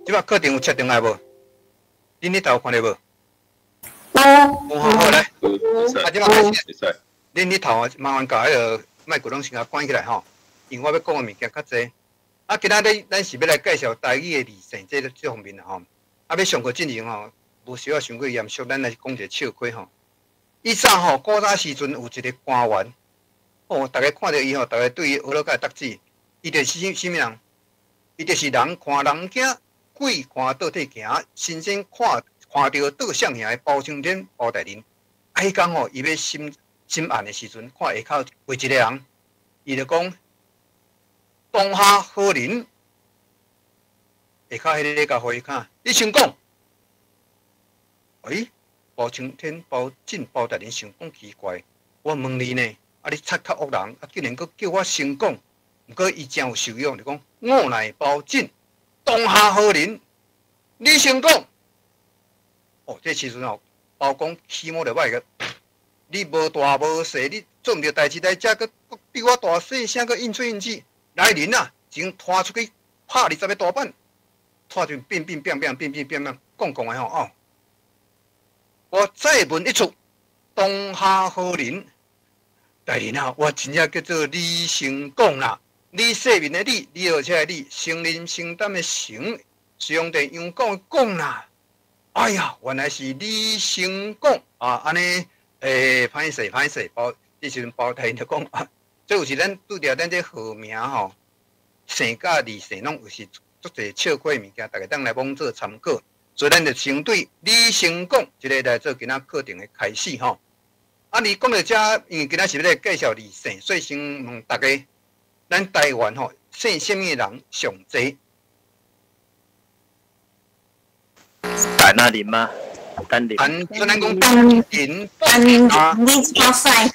這擺課程有設定來無？恁彼頭有看著無？有。有吼，好來。啊，這擺開始。會使。恁彼頭麻煩共彼个麥克攏先共關起來吼，因為我欲講的物件較濟。啊，今仔日咱是欲來介紹台語的字姓這方面啦吼。啊，欲上課進前吼，無需要傷過嚴肅，咱來講一个笑話吼。以早吼，古早時陣有一个官員，哦，逐家看著伊吼，逐家對伊學了共得志。伊就是啥物人？伊就是人看人驚，鬼看倒退行，神仙看看著倒向行的包青天包大人。啊，彼工吼，伊欲審審案的時陣，看下跤跪一个人，伊就講：當下何人？下跤彼个共回看，你先講。欸，包青天、包拯、包大人想講奇怪，我問你呢，啊你賊較惡人，啊竟然閣叫我先講。毋過伊誠有修養，就講我乃包拯，當下何人？你先講。哦，這時陣哦，包公起毛就歹個，你無大無細，你做毋著代誌來遮，閣比我大細聲，閣應喙應舌。來人啊，將拖出去拍20個大板，拖就變變變變變變變變，講講的吼哦。我再問一次，當下何人？大人啊，我真正叫做李成講啦。李世民的李，李二車的李，承認承擔的承，上帝陽講講啦。哎呀，原來是李成講啊！按呢，歹勢歹勢，包這時陣包大人就講啊，這有時咱拄著咱這號名吼，姓佮字姓攏有時足濟笑話物件，逐家當來罔做參考。所以咱就先對李成講這个來做今仔課程的開始吼。啊，你講到遮，因為今仔是欲來介紹字姓，所以先問逐家，咱台灣吼姓啥物人上濟？陳啊林嗎？陳林。陳，咱講陳林陳林超帥。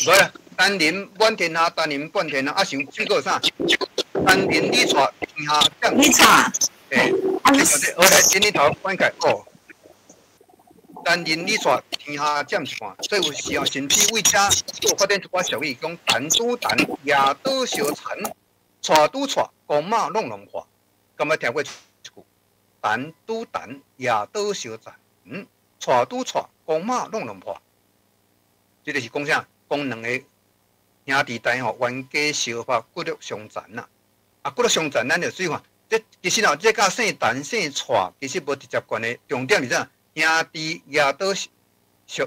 無啦，陳林滿天下，陳林半天下，啊，像這個啥？陳林李蔡天下將。李蔡。欸，好來，今日頭關起哦。陳林李蔡天下佔一半，所以有時候甚至為遮有發展一寡俗語，講陳拄陳，夜倒相殘，蔡拄蔡，公媽攏攏破。敢捌聽過這句？陳拄陳，夜倒相殘，蔡拄蔡，公媽攏攏破。這個是講啥？講兩個兄弟弟吼，冤家相拍，骨肉相殘啦。啊，骨肉相殘，咱就注意看。這其實哦，這佮姓陳姓蔡其實無直接關係。重點是啥？兄弟夜倒相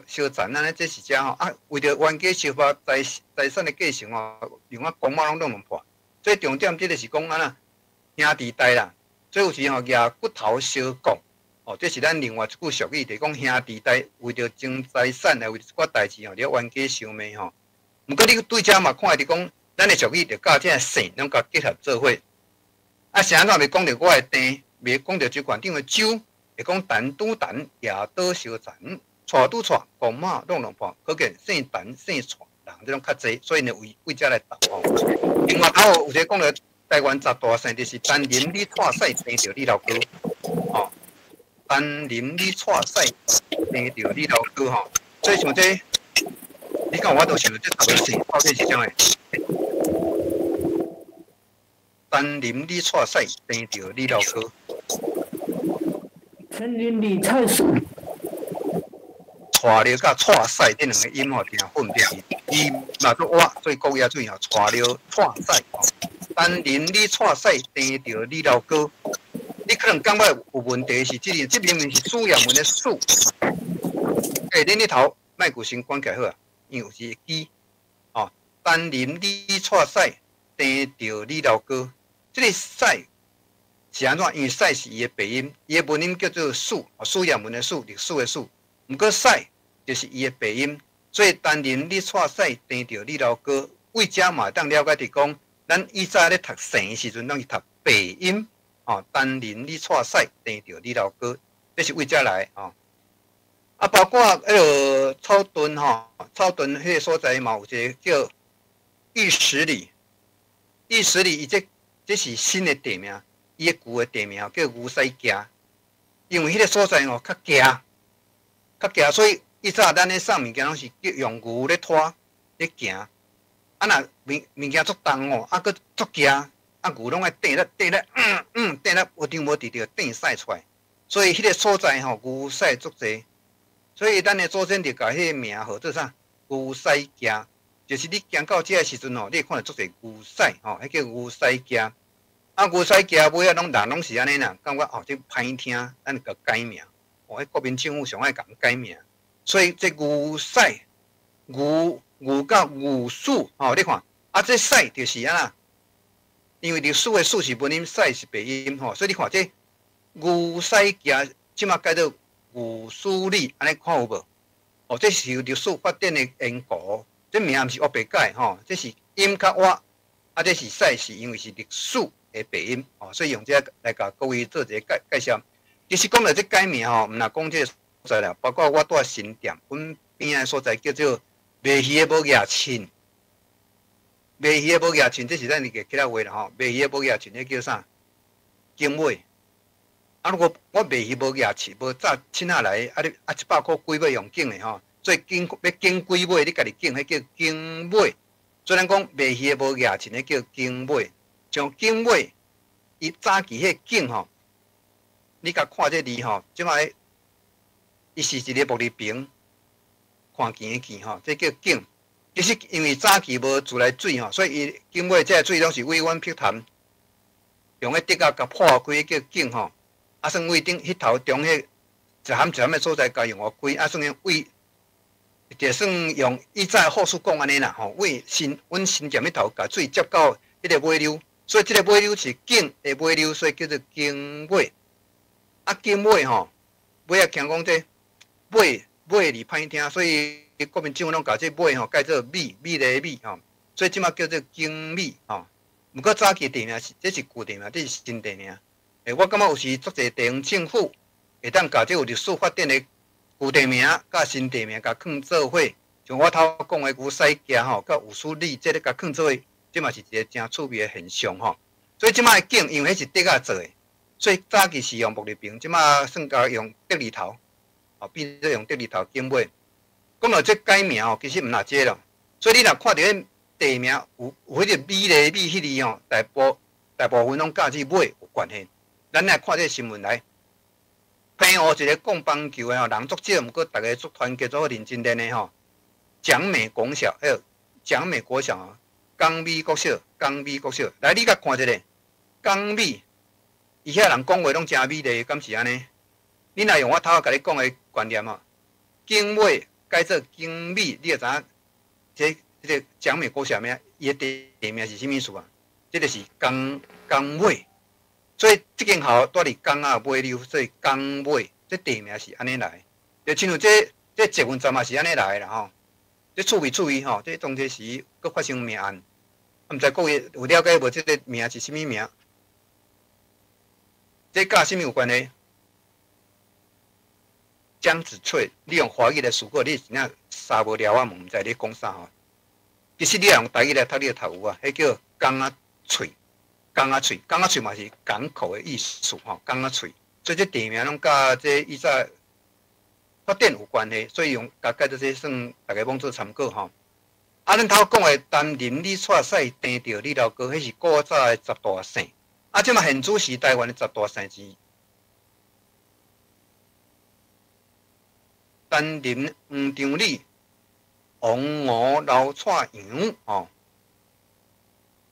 相殘，按呢這是遮吼啊，為著冤家相報財財產的繼承吼，另外公媽攏攏破。所以重點這個是講按怎兄弟弟啦。所以有時吼舉骨頭相告，哦，這是咱另外一句俗語，就是講兄弟弟為著爭財產來為著一寡代誌吼，咧冤家相罵吼。毋過你對遮嘛看著講，咱的俗語就佮這个姓攏共結合做伙。啊，是按怎袂講著我的鄭，袂講著周縣長的周，會講陳拄陳，夜倒相殘，蔡拄蔡，公媽攏攏破，可見姓陳姓蔡人這種較濟，所以呢為為遮來鬥吼。另外頭有一个講著台灣十大姓，就是陳林李蔡蔡生著李老哥，吼，陳林李蔡蔡生著李老哥吼，所以像這，你敢有法度想著這十个姓到底是啥物？陳林李蔡蔡生著李老哥。陳林李蔡蔡。蔡了佮蔡屎這兩个音吼，定分別。伊嘛做我，所以國語注意吼，蔡了蔡屎吼。陳林李蔡屎生著李老哥，你可能感覺有問題是這個，這明明是四葉文的四。欸，恁彼頭麥克先關起來好啊，因為有時會記。哦，陳林李蔡屎生著李老哥，這个屎是按怎？因為屎是伊的白音，伊的文音叫做四，四葉文的四，歷史的史。毋過屎就是伊的白音，所以陳林李蔡屎生著李老哥，為遮嘛會當了解，就講咱以早咧讀姓的時陣，攏是讀白音。哦，陳林李蔡屎生著李老哥，這是為遮來吼。啊，包括彼个草屯吼，草屯彼个所在嘛有一个叫玉石里，玉石里伊這這是新的地名，伊的舊的地名叫牛屎崎，因為彼个所在吼較崎，較崎，所以以早咱咧送物件攏是叫用牛咧拖咧行。啊，若物物件足重吼，啊閣足崎，啊啊牛攏愛硩力硩力，嗯嗯，硩力無張無直著硩屎出來，所以彼個所在吼牛屎足濟，所以咱的祖先就共彼個名號做啥？牛屎崎，就是你行到這个時陣吼，你會看著足濟牛屎吼，彼叫牛屎崎。啊，牛屎崎尾仔攏人攏是按呢啦，感覺哦，這歹聽，咱就共改名。哦，彼國民政府上愛共改名，所以這牛屎牛牛佮牛屎吼，你看，啊，這屎就是按怎？因為歷史的史是文音，屎是白音吼，所以你看這牛屎崎，這馬改做牛屎里，按呢看有無？哦，這是歷史發展的緣故，這名毋是烏白改吼，這是音較倚，啊，這是屎是因為是歷史的白音哦，所以用這個來共各位做一個介紹。其實講到這改名吼，毋若講這個所在啦，包括我住新店，阮邊仔所在叫做賣魚的無額凊。賣魚的無額凊，這是咱的客家話啦吼。賣魚的無額凊，彼叫啥？景尾。啊，如果我賣魚無額凊，無紮凊仔來，啊你啊100箍幾尾用揀的吼，所以揀欲揀幾尾，你家己揀，彼叫景尾。所以咱講賣魚的無額凊，彼叫景尾。像景尾，伊早期彼個景吼，你共看這字吼，這擺伊是一个木字邊，看見的見吼，這叫景。其實因為早期無自來水吼，所以伊景尾這个水攏是為阮碧潭用彼竹仔共破開叫景吼。啊，算為頂彼頭中彼一涵一涵的所在，共用予開，啊，算用為，就算用以早故事講按呢啦吼，為新阮新店彼頭共水接到彼个尾流，所以這个尾流是景的尾流，所以叫做景尾。啊，景尾吼，尾仔聽講這尾尾字歹聽，所以國民政府攏共這尾吼改做美，美麗的美吼，所以這馬叫做景美吼。毋過早期地名是這是舊地名，這是新地名。欸，我感覺有時足濟地方政府會當共這有歷史發展的舊地名佮新地名共囥做伙，像我頭講的牛屎崎吼，佮有史里這个共囥做伙，這嘛是一个誠趣味的現象吼。所以這馬的景因為彼是竹仔做的，所以早期是用木字邊，這馬算共用竹字頭，哦，變做用竹字頭景尾。講到這改名吼，其實毋若這咯。所以你若看著彼地名有彼個美麗美彼字吼，大部分攏佮這尾有關係。咱來看這個新聞來，澎湖一个講棒球的吼，人足少，毋過逐家足團結，足認真練的吼。蔣美國小，欸，蔣美國小啊，江美國小，江美國小，來你共看一下，江美，伊遐人講話攏誠美麗，敢是按呢？你若用我頭仔共你講的觀念吼，景尾改做景美，你就知影這個蔣美國小名，伊的地名是啥物意思啊？這个是江江尾。所以這間學校蹛佇江仔尾溜，所以江尾這地名是按呢來。就親像這捷運站嘛是按呢來的啦吼。這趣味趣味吼，這當時閣發生命案，毋知各位有了解無？這个名是啥物名？這佮啥物有關係？江子翠，你用華語來思考，你真正沙無聊啊，毋知咧講啥吼。其實你若用台語來讀，你就讀有啊，彼叫江仔翠。江仔喙，江仔喙嘛是港口的意思吼，江仔喙，所以這地名攏佮這以早發展有關係，所以用共改做這算逐家罔做參考吼。啊，咱頭講的陳林李蔡屎鄭著李老哥，彼是古早的十大姓。啊，這馬現主時台灣的十大姓是陳林黃張李王吳劉蔡楊吼。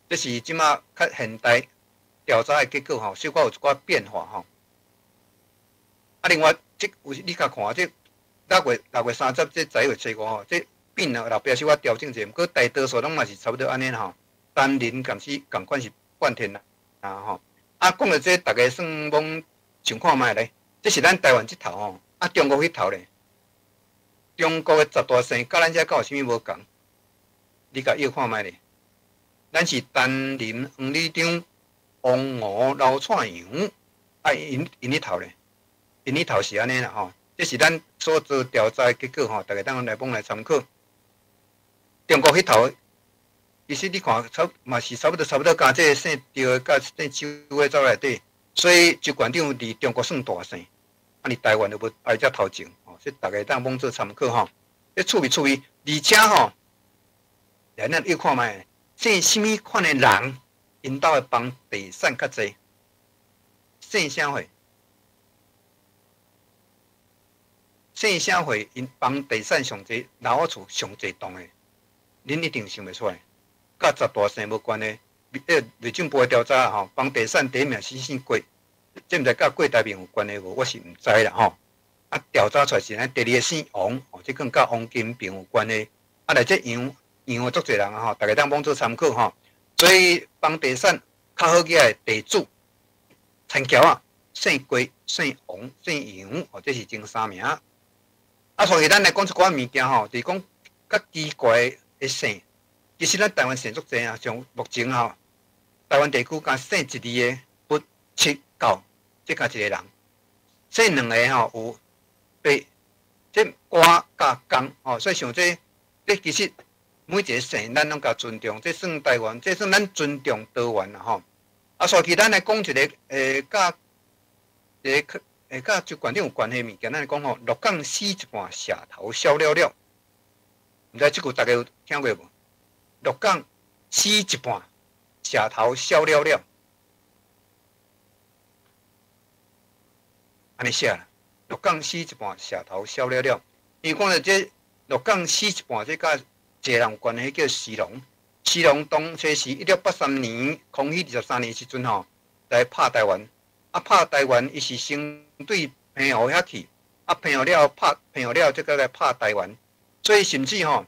這是這馬較現代調查的結果吼，小可有一寡變化吼。啊，另外，這有你較看這6月30，這11月初五吼，這變了後壁小可調整者，毋過大多數攏嘛是差不多按呢吼。陳林敢是仝款是半天啦，啊吼。啊，講著這逐家算罔想看覓咧？這是咱台灣這頭吼，啊，中國彼頭咧？中國的十大姓佮咱遮敢有啥物無仝？你共臆看覓咧？咱是陳林黃李張王吳劉蔡楊，啊，𪜶彼頭咧，𪜶彼頭是按呢啦吼。這是咱所做調查的結果吼，逐家當來罔來參考。中國彼頭，其實你看差嘛是差不多差不多，佮這个姓趙的佮姓周的走內底，所以周縣長佇中國算大姓，啊，佇台灣就無排遮頭前吼，所以逐家當罔做參考吼。這趣味趣味，而且吼，來咱臆看覓。姓啥物款的人， 𪜶兜的房地產較濟，姓啥貨？姓啥貨？𪜶房地產上濟，樓仔厝上濟棟的，恁一定想袂出來，佮十大姓無關係。內政部的調查吼，房地產第一名是姓郭，這毋知佮郭台銘有關係無？我是毋知啦吼。啊，調查出來是按呢，第二个姓王，哦，這可能佮王金平有關係。啊，來這楊楊的足濟人啊吼，逐家當罔做參考吼。所以房地產較好額的地主，田僑仔，姓郭、姓王、姓楊，哦，這是前三名。啊，所以咱來講一寡物件吼，就是講較奇怪的姓。其實咱台灣姓足濟啊，像目前吼，台灣地區敢姓一字的不七九，這敢一个人；姓兩个吼有白，這歌佮江吼，所以像這，這其實每一个姓咱攏共尊重，這算台灣，這算咱尊重多元啦吼。啊，所以咱來講一个，佮一个佮周縣長有關係的物件，咱來講吼，鹿港死一半，蛇頭燒了了，毋知這句大家有聽過無？鹿港死一半，蛇頭燒了了，按呢寫啦。鹿港死一半，蛇頭燒了了。伊講著這鹿港死一半，這佮一个人有關係，叫徐龍。徐龍當初是1683年，康熙23年時陣吼，來拍台灣。啊，拍台灣，伊是先對澎湖遐去，啊，澎湖了拍澎湖了，這閣來拍台灣。所以甚至吼，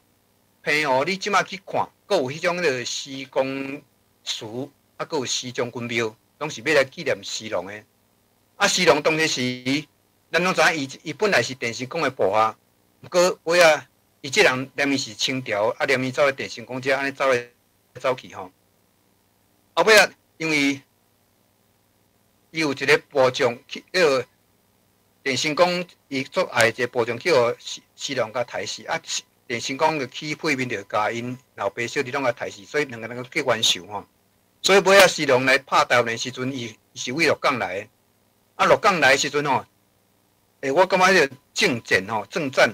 澎湖你這馬去看，閣有彼種彼个施公祠，啊，閣有施將軍廟，攏是欲來紀念徐龍的。啊，徐龍當初時，咱攏知影，伊伊本來是鄭成功的部下，毋過尾仔，伊這人連伊是清朝，啊，連伊走來鄭成功遮按呢走來走去吼。後尾仔，因為伊有一个部將去，彼个鄭成功伊足愛一个部將去予徐徐龍共刣死，啊，鄭成功就起屁面就共𪜶老爸小弟攏共刣死，所以兩个人結冤仇吼。所以尾仔徐龍來拍台灣的時陣，伊伊是為鹿港來的。啊，鹿港來的時陣吼，我感覺彼个政戰吼，政戰，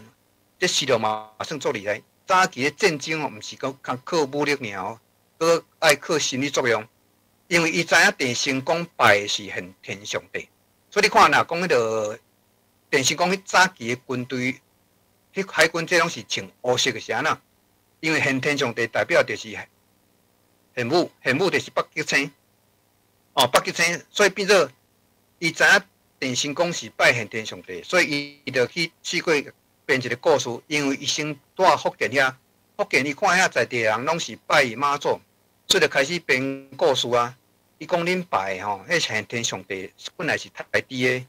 這徐龍嘛算足厲害。早期的戰爭吼，毋是講較靠武力爾哦，閣愛靠心理作用。因為伊知影鄭成功拜的是玄天上帝，所以你看若講彼个鄭成功彼早期的軍隊，彼海軍這攏是穿烏色的是按怎？因為玄天上帝代表就是玄武，玄武就是北極星，哦，北極星，所以變做伊知影鄭成功是拜玄天上帝，所以伊就去試過編一个故事，因為伊先蹛福建遐，福建伊看遐在地人攏是拜媽祖，所以就開始編故事啊。伊講恁拜的吼，彼玄天上帝本來是刣豬的，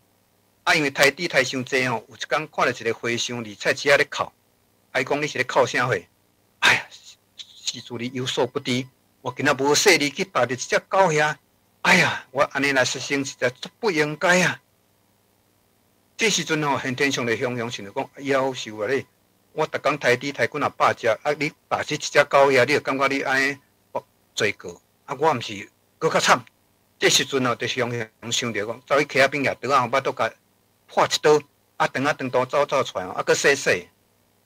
啊，因為刣豬刣傷濟吼，有一工看著一个和尚佇菜市仔咧哭，啊，伊講你是咧哭啥貨？哎呀，施主你有所不知，我今仔無細膩去踏著一隻狗遐，哎呀，我按呢來殺生實在足不應該啊！這時陣吼，玄天上帝雄雄想著講，夭壽啊你，我逐工刣豬刣幾若百隻，啊，你踏死一隻狗遐，你就感覺你按呢罪過，啊，我毋是。閣較慘，這時陣哦，就雄雄想著講，走去溪仔邊舉刀仔吼，腹肚共破一刀，啊，腸仔腸肚走走出來哦，啊，閣洗洗，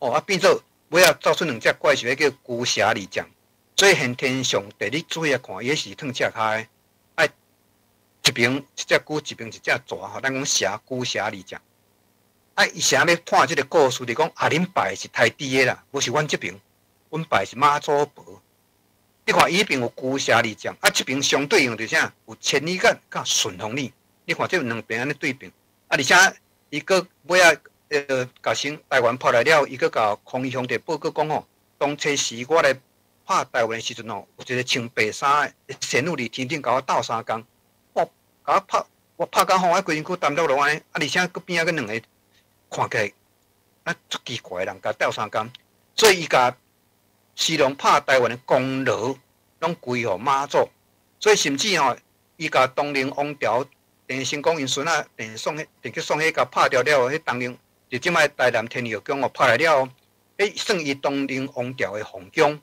哦，啊，變做尾仔走出兩隻怪獸，彼叫龜蛇二將。所以玄天上帝，你注意來看，伊彼是褪赤跤的，愛一邊一隻龜，一邊一隻蛇吼，咱講蛇龜蛇二將。啊，伊啥欲破這个故事，就講啊，恁拜的是刣豬的啦，無是阮這爿，阮拜的是媽祖婆。你看伊彼邊有龜蛇二將，啊，這爿相對應就是啥？有千里眼佮順風耳。你看這兩邊按呢對比，啊，而且伊閣尾仔共先台灣破來了，伊閣共康熙皇帝報告講吼，當初時我來拍台灣的時陣吼，有一个穿白衫的仙女佇天頂共我鬥相共，我共我拍，我拍甲吼，我規身軀澹落落按呢，啊，而且閣邊仔閣兩个看起來啊足奇怪的人共鬥相共，所以伊共徐龍拍台灣的功勞攏歸予媽祖，所以甚至吼，伊共東寧王朝鄭成功𪜶孫仔鄭宋鄭去宋彼共拍掉了後，彼東寧就這擺台南天佑宮哦拍來了後，彼算伊東寧王朝的皇宮。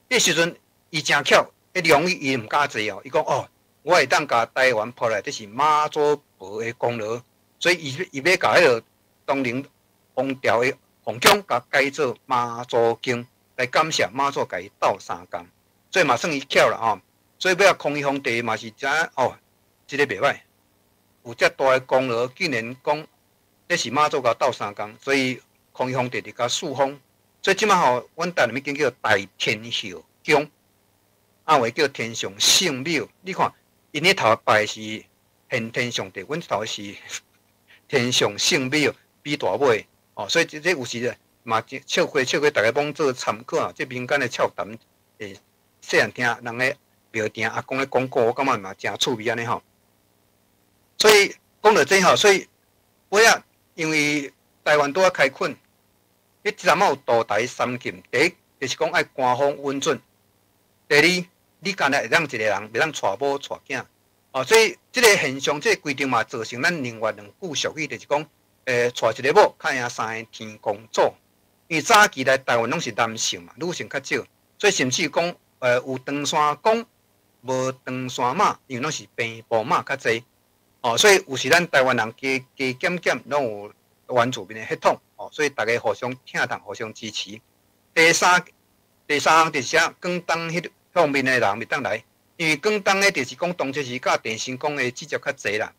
彼時陣伊誠巧，彼龍椅伊毋敢坐哦，伊講哦，我會當共台灣破來，這是媽祖婆的功勞，所以伊伊欲共彼个東寧王朝的皇宮共改做媽祖宮，來感謝媽祖共伊鬥相共，所以嘛算伊巧啦吼。所以尾仔康熙皇帝嘛是知影哦，這个袂歹，有遮大的功勞，竟然講這是媽祖共鬥相共，所以康熙皇帝就共賜封。所以這馬吼，阮台南一間叫大天后宮，啊有的叫天上聖廟。你看，𪜶彼頭拜是玄天上帝，阮這頭是天上聖廟，比大尾哦。所以這有時嘛，笑話笑話，逐家罔做參考啊。這民間的俏談，細漢聽人咧廟埕阿公咧講故，我感覺嘛誠趣味按呢吼。所以講著這吼，所以尾仔因為台灣拄仔開墾，彼陣仔有渡台三禁，第一就是講愛官方允准，第二你干焦會當一個人，袂當娶某娶囝。哦，所以這个現象，這个規定嘛，造成咱另外兩句俗語，就是講，娶一个某，較贏三个天公祖。因為早期來台灣攏是男性嘛，女性較少，所以甚至講，有唐山公，無唐山媽，因為攏是平埔媽較濟。哦，所以有時咱台灣人加加減減攏有原住民的血統，哦，所以逐家互相疼痛，互相支持。第三項就是啥？廣東彼方面的人袂當來，因為廣東的就是講當初時佮鄭成功的接觸較濟啦。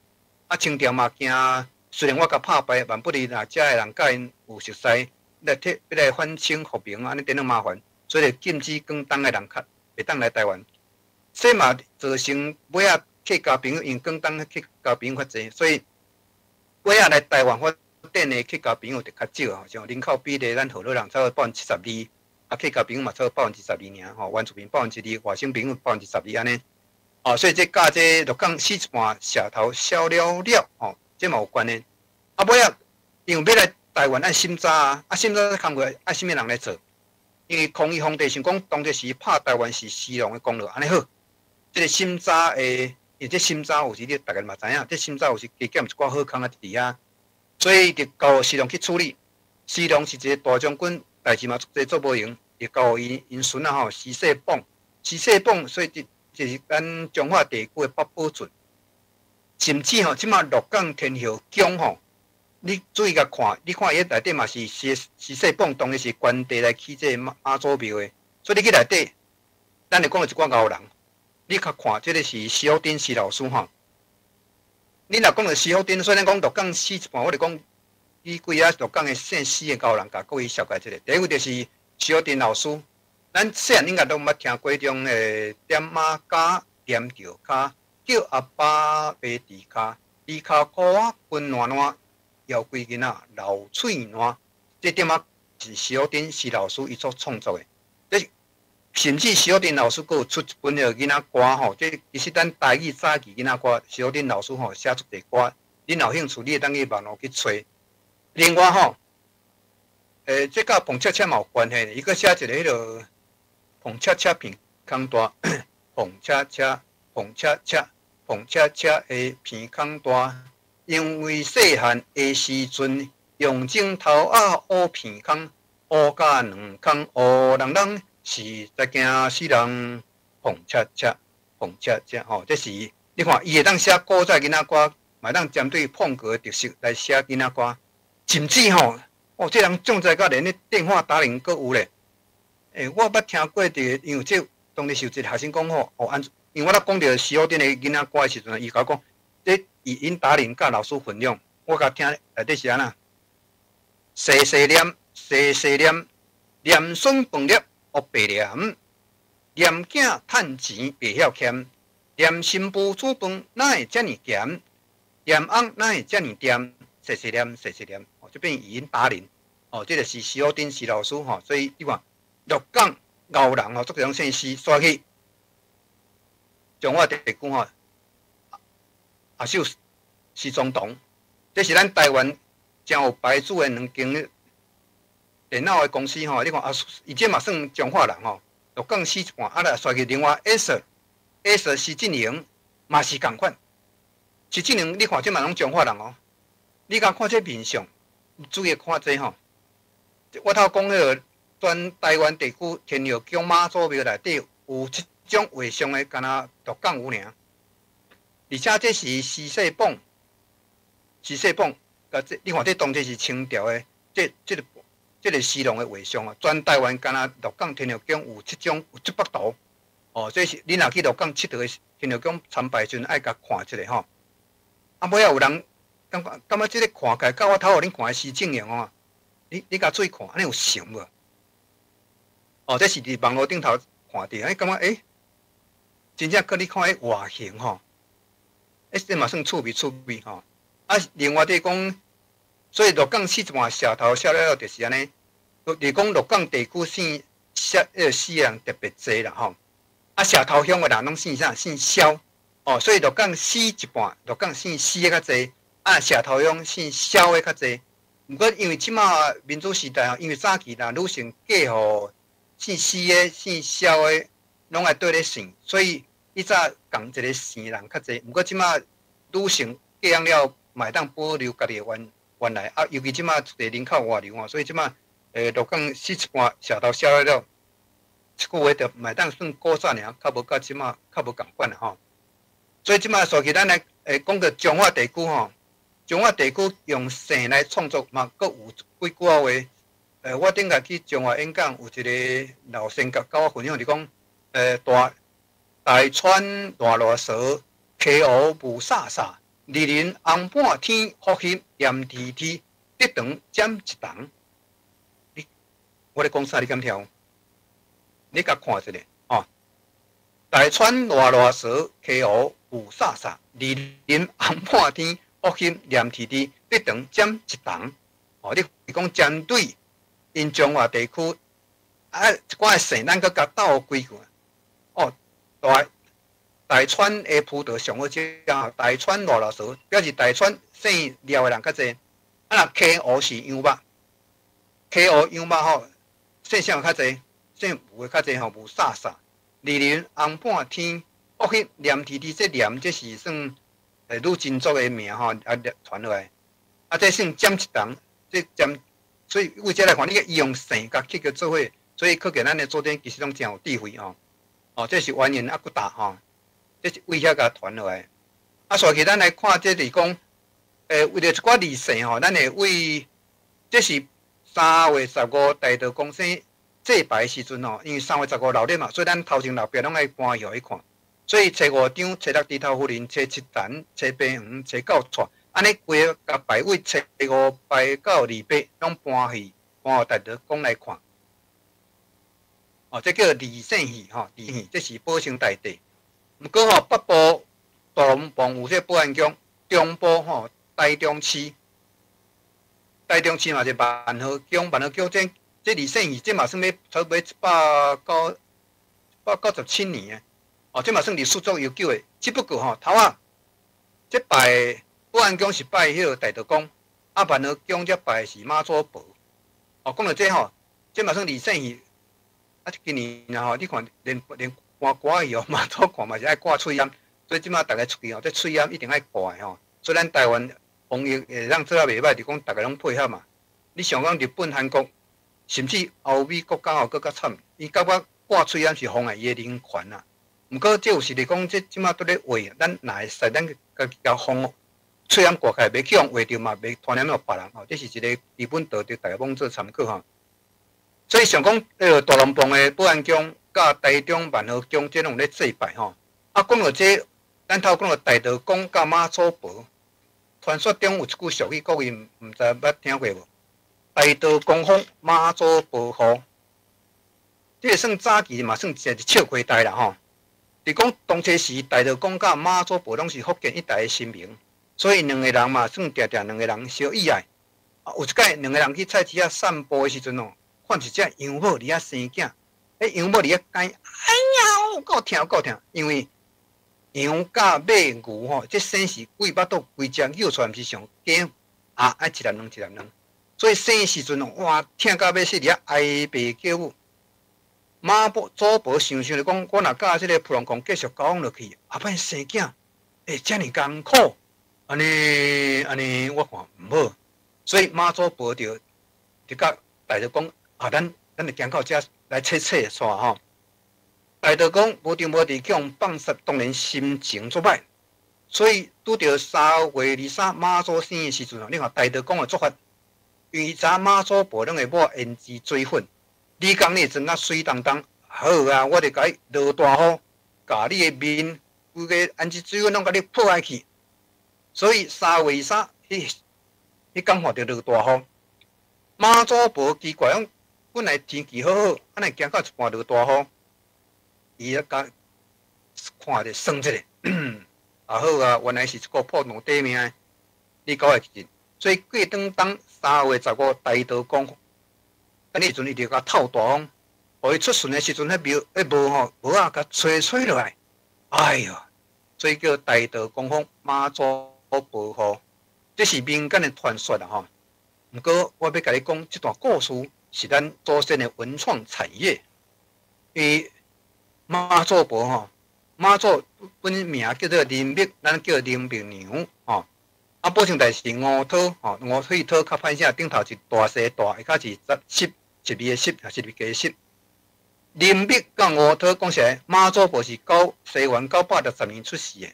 啊，清朝嘛驚，雖然我共拍敗，萬不利若遮的人佮𪜶有熟似，來替欲來反清復明，按呢顛倒麻煩，所以就禁止廣東的人較袂當來台灣。所以嘛造成尾仔客家朋友，因為廣東客家朋友較濟，所以尾仔來台灣發展的客家朋友就較少吼，像人口比例，咱河洛人差不多72%，啊客家朋友嘛差不多12%爾吼，原住民2%，外省朋友12%按呢。哦，所以這佮這鹿港死一半，蛇頭消了了吼，這嘛有關係。啊，尾仔因為欲來台灣愛審查啊，啊審查工課愛啥物人來做？因為康熙皇帝想講當陣時拍台灣是施琅的功勞，按呢好，這个審查的，因為這審查有時你逐家嘛知影，這審查有時加減一寡好康仔佇遐，所以就交施琅去處理。施琅是一个大將軍，代誌嘛足濟做無閒，就交予𪜶孫仔吼施世榜，施世榜，所以這就是咱彰化地區的八寶圳。甚至吼，這馬鹿港天后宮吼，你注意共看，你看伊內底嘛是施施世榜，當然是關帝來起這個媽祖廟的，所以你去內底，咱就講著一寡𠢕人，你較看這个是施福鼎施老師吼。你若講著施福鼎，所以咱講鹿港死一半，我就講以幾仔鹿港的姓施的𠢕人，共各位紹介一下。第一位就是施福鼎老師，咱細漢應該攏捌聽過種的點仔跤踮著跤，叫阿爸爬豬跤，豬跤褲仔滾爛爛，枵鬼囡仔流喙瀾。這點仔是施福鼎施老師伊所創作的。這甚至施福鼎老師閣有出一本彼个囡仔歌吼，這其實咱台語早期囡仔歌，施福鼎老師吼寫足濟歌，恁若有興趣，你會當去網路去揣。另外吼，這佮澎恰恰嘛有關係，伊閣寫一个彼个澎恰恰鼻空大，澎恰恰，澎恰恰，澎恰恰的鼻空大，因為細漢的時陣，用指頭仔烏鼻空，烏甲兩空烏啷啷，實在驚死人。澎恰恰，澎恰恰，吼，這是你看，伊會當寫古早囡仔歌，嘛會當針對風格特色來寫囡仔歌，甚至吼，哦，這人將才甲連咧電話答鈴閣有咧。我捌聽過佇，因為這當時是有一個學生講吼，哦，按，因為我咧講著施福鼎的囡仔歌的時陣，伊共我講，這語音答鈴佮老師分享，我共聽內底是按怎？細細念，細細念，念筍飯粒烏白念，念囝趁錢袂曉儉，念新婦煮飯哪會遮爾鹹？念翁哪會遮爾恬？細細念，細細念，哦，這變語音答鈴，哦，這個是施福鼎施老師吼，所以你看鹿港𠢕人吼，足濟攏姓施，煞去彰化地區吼，阿秀施宗棠，這是咱台灣誠有牌子的兩間電腦的公司吼，你看啊，伊這嘛算彰化人吼，鹿港死一半，啊來煞去另外 Acer，Acer 施振榮嘛是仝款，施振榮你看這嘛攏彰化人哦，你共看這面相，注意看這吼，我頭講彼个全台灣地區天后宮媽祖廟內底有這種畫像的，敢若鹿港有爾，而且這是施世榜，施世榜，共這你看這當初是清朝的，這個施琅的畫像啊，全台灣敢若鹿港天后宮有這種有這幅圖，哦，這是你若去鹿港𨑨迌的天后宮參拜時陣愛共看一下吼。啊，尾仔有人感覺感覺這个看起來佮我頭予恁看的施正榮哦，你共注意看，按呢有像無？哦，這是佇網路頂頭看著，欸，感覺欸，真正佮你看彼外形吼，欸，這嘛算趣味趣味吼。啊，另外就是講，所以鹿港死一半石頭寫了了就是按呢，就是講鹿港地區姓蕭，死的人特別濟啦吼。啊，石頭鄉的人攏姓啥？姓蕭。哦，所以鹿港死一半，鹿港姓施的較濟，啊，石頭鄉姓蕭的較濟。毋過因為這馬民主時代吼，因為早期啦，女性嫁予姓施的、姓蕭的，攏愛綴咧姓，所以以早仝一个姓的人較濟。毋過這馬女性嫁翁了，嘛會當保留家己的原來啊，尤其這馬一个人口外流吼，所以這馬鹿港死一半石頭蕭了，這句話就嘛會當算古早爾，較無佮這馬較無仝款啦吼。所以這馬煞去咱來講著彰化地區吼，彰化地區用姓來創作嘛，閣有幾句話。我頂個去彰化演講，有一个老先覺佮我分享，就講，大川賴賴趖，溪湖霧煞煞，二林紅半天，福翕黏黐黐，德長占一重。你我咧講啥？你敢聽？你共看一下哦。大川賴賴趖，溪湖霧煞煞，二林紅半天，福翕黏黐黐，德長占一重。哦，你講針對𪜶彰化地區啊，一寡姓，咱閣共鬥幾句。哦，大川的葡萄上好食，大川賴賴趖，表示大川姓廖的人較濟。啊，若溪湖是羊肉，溪湖羊肉吼，姓啥較濟？姓吳的較濟吼，霧煞煞。二林紅半天，福翕黏黐黐，這黏這是算女真族的名吼，啊傳落來。啊，這算占一重，這占，所以為這來看，你伊用姓共去叫做伙，所以可見咱的祖先其實攏真有智慧吼。哦，這是原因猶閣大吼，這是為遐共傳落來。啊，所以咱來看，這是講，為著一寡字姓吼，咱會為，這是3月15大道公生祭拜的時陣吼，因為3月15鬧熱嘛，所以咱頭前後壁攏愛搬戲予伊看。所以初五張、初六豬頭夫人、初七陳、初八黃、初九蔡，按呢規个共拜位初五拜到28，攏搬戲搬予大道公來看。哦，這叫二姓戲吼，二姓這是保生大帝。毋過吼，北部大龍峒有這個保安宮，中部吼台中市，台中市嘛是萬和宮，萬和宮這二姓戲，這嘛算欲差不多197年的，哦，這嘛算歷史足悠久的。只不過吼，頭仔這拜保安宮是拜彼个大道公，啊萬和宮這拜的是媽祖婆。哦，講著這吼，這嘛算二姓戲。啊，今年啊吼，你看連搬歌戲哦，媽祖看嘛是愛掛喙罨，所以這馬逐个出去吼，這喙罨一定愛掛的吼。所以咱台灣防疫會當做啊袂䆀，就講逐个攏配合嘛。你想講日本、韓國，甚至歐美國家吼，閣較慘，伊感覺掛喙罨是妨礙伊的人權啊。毋過這有時咧講，這這馬拄咧畫，咱若會使，咱家己共防喙罨掛起來，袂去予畫著嘛，袂傳染予別人吼。這是一个基本道德，逐个罔做參考吼。所以想講，彼个大龍峒的保安宮，佮台中萬和宮，這攏有咧祭拜吼。啊，講著這，咱頭講著大道公佮媽祖婆，傳說中有一句俗語，各位毋知捌聽過無？大道公風，媽祖婆雨，這个算早期嘛，算一個笑話代啦吼。是講當初時大道公佮媽祖婆攏是福建一帶的神明，所以兩个人嘛算定定兩个人相意愛。啊，有一擺兩个人去菜市仔散步的時陣哦，看一隻羊母佇遐生囝，彼羊母佇遐哀，哎呀，有夠疼有夠疼，因為羊佮馬牛吼，這生是規腹肚規隻蟩出來，毋是像雞啊，愛一粒卵一粒卵，所以生的時陣哦，哇，疼甲欲死，佇遐哀爸叫母。媽祖婆想想就講，我若佮這个普龍公繼續交往落去，後擺生囝會遮爾艱苦，按呢按呢，我看毋好，所以媽祖婆就佮大道公。啊，咱就行到遮來切切煞吼。大道公無定無佇去予放殺，當然心情足歹。所以拄著3月23媽祖生的時陣，你看大道公的做法，因為伊知影媽祖婆攏會抹胭脂水粉，你講你裝甲媠當當，好啊，我就共伊落大雨，共你的面規个按這水攏共你潑下去。所以3月23，彼工看著落大雨。媽祖婆奇怪講，本來天氣好好，按呢行到一半落大雨，伊啊共看著算一下，啊好啊，原來是這個破爛短命的，你搞會記。所以過當當3月15大道公，按呢時陣伊就共透大風，予伊出巡的時陣，彼廟彼霧吼，霧仔共吹吹落來，哎喲，所以叫大道公風媽祖婆雨，這是民間的傳說啦吼。毋過我欲共你講，這段故事是咱祖先的文創產業。伊媽祖婆吼，媽祖本名叫做林默，咱叫林默娘吼。啊，保生大師是吳濤吼，吳水濤較歹寫，頂頭是大細大，下跤是十十二个十，12个十。林默佮吳濤講實在，媽祖婆是西元960年出世的，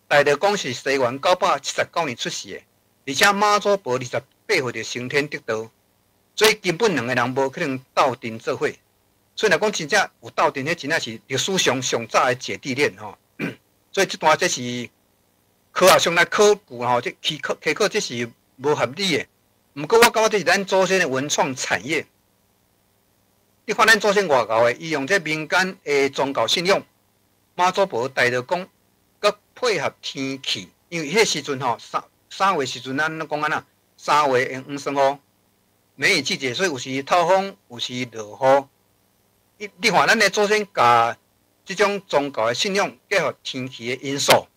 大道公是西元979年出世的，而且媽祖婆28歲就升天得道，所以根本兩个人無可能鬥陣做伙。所以若講真正有鬥陣，彼真正是歷史上上早的姐弟戀吼。所以這段這是科學上來考據吼，這稽考稽考這是無合理的。毋過我感覺這是咱祖先的文創產業。你看咱祖先偌𠢕的，伊用這民間的宗教信仰，媽祖婆大道公，閣配合天氣，因為彼時陣吼三月時陣，咱攏講按怎？三月用黃霜雨，梅雨季節，所以有時透風，有時落雨。你看咱的祖先共這種宗教的信仰結合天氣的因素，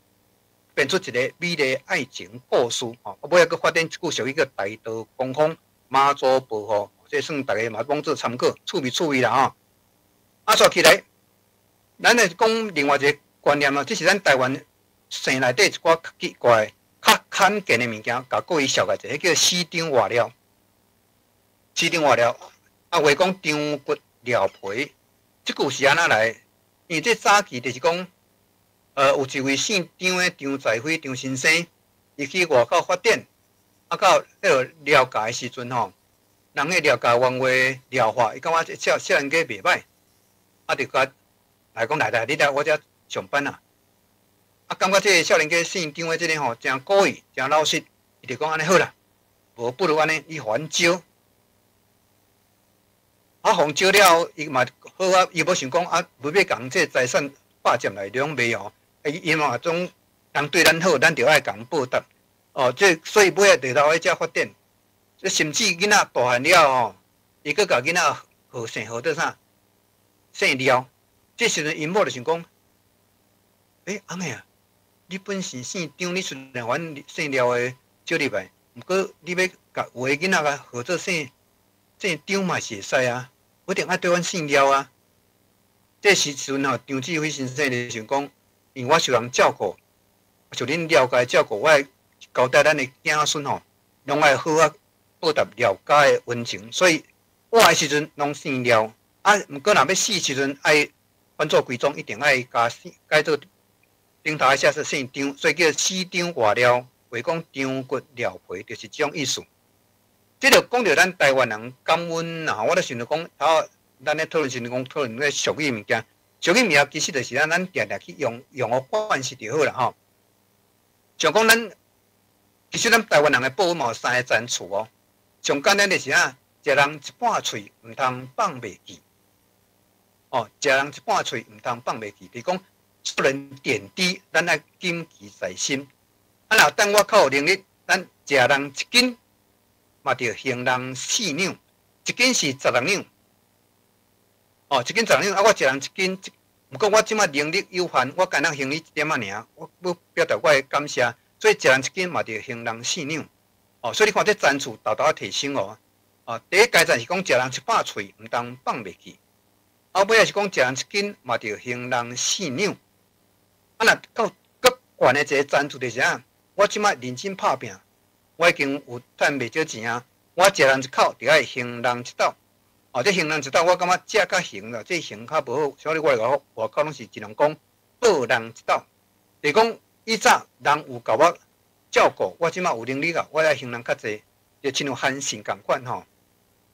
變出一個美麗愛情故事吼。尾仔閣發展一句俗語叫大道公風，媽祖婆雨，這算逐家嘛當做參考，趣味趣味啦吼。啊，煞起來，咱來講另外一個觀念啊，這是咱台灣姓內底一寡較奇怪、較罕見的物件，共各位紹介一下，叫死張活料。死張活料，啊，話講張骨料皮，這句是按怎來？因為這早期就是講，有一位姓張的張在輝張先生，伊去外口發展，啊，到彼个寮家的時陣吼，人彼寮家原話療法，伊感覺這少年家袂歹，啊，就共來講來來，你來我遮上班啊。啊，感覺這个少年家姓張的這个吼，誠古意，誠老實，伊就講按呢好啦，無不如按呢，你予阮招。啊，予招了後，伊嘛好啊，伊無想講啊，無欲共這個財產霸佔來兩賣哦。伊嘛總人對咱好，咱就愛共報答。哦，這所以尾仔就留佇遮發展。這甚至囡仔大漢了吼，伊閣共囡仔號姓號做啥？姓廖。這時陣𪜶某就想講：欸，按呢啊，你本身姓張，你雖然阮姓廖的招入來，毋過你欲共有的囡仔共號做姓張嘛是會使啊，無一定愛對阮姓廖啊。這時陣吼，張志輝先生就想講，因為我受人照顧，受恁廖家照顧，我愛交代咱的子孫吼，攏愛好好報答廖家的恩情，所以活的時陣攏姓廖，啊，毋過若欲死時陣愛返祖歸宗，一定愛共姓改做頂頭寫說姓張，所以叫死張活廖，話講張骨廖皮，就是這種意思。這就講著咱台灣人感恩啊！我咧想著講，頭咱咧討論時陣講討論個俗語物件，俗語物件其實就是咱定定去用用予慣勢就好啦吼。像講咱其實咱台灣人的報恩嘛有三个層次哦。上簡單的是啥？食人一半喙，毋通放袂記。哦，食人一半喙，毋通放袂記，就是講受人點滴，咱愛謹記在心。啊，若等我較有能力，咱食人一斤，嘛著還人四兩，一斤是16兩。哦，一斤十六兩，啊，我食人一斤，毋過我這馬能力有限，我敢若還你一點仔爾，我欲表達我的感謝，所以食人一斤嘛著還人四兩。哦，所以你看這層次沓沓提升哦。哦，第一階層是講食人一百喙，毋通放袂記。後尾仔是講食人一斤嘛著還人四兩。啊，若到閣懸的一个層次就是啥？我這馬認真拍拚，我已經有趁袂少錢啊！我食人一口，就愛還人一斗。哦，這還人一斗，我感覺食較還啦，這還較無好。所以我來講，外口攏是盡量講報人一斗。就是講以早人有共我照顧，我這馬有能力啊，我愛還人較濟，就親像韓信仝款吼。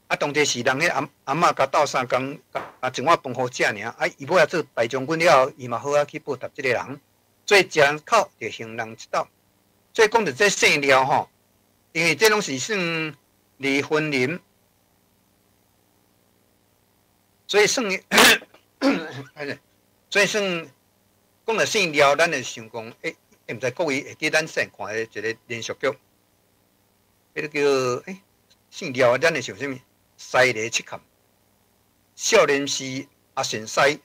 啊，當時是人彼阿阿嬤共鬥相共，共一碗飯予食爾。啊，伊尾仔做大將軍了後，伊嘛好啊去報答這個人。所以一人口就行人一斗。所以講著這姓廖吼，因為這攏是算離婚林，所以算，所以算講著姓廖，咱就想講，欸，毋知各位會記咱細漢看的一個連續劇，彼個叫欸姓廖，咱會想啥物？西螺七崁，少年時阿善師，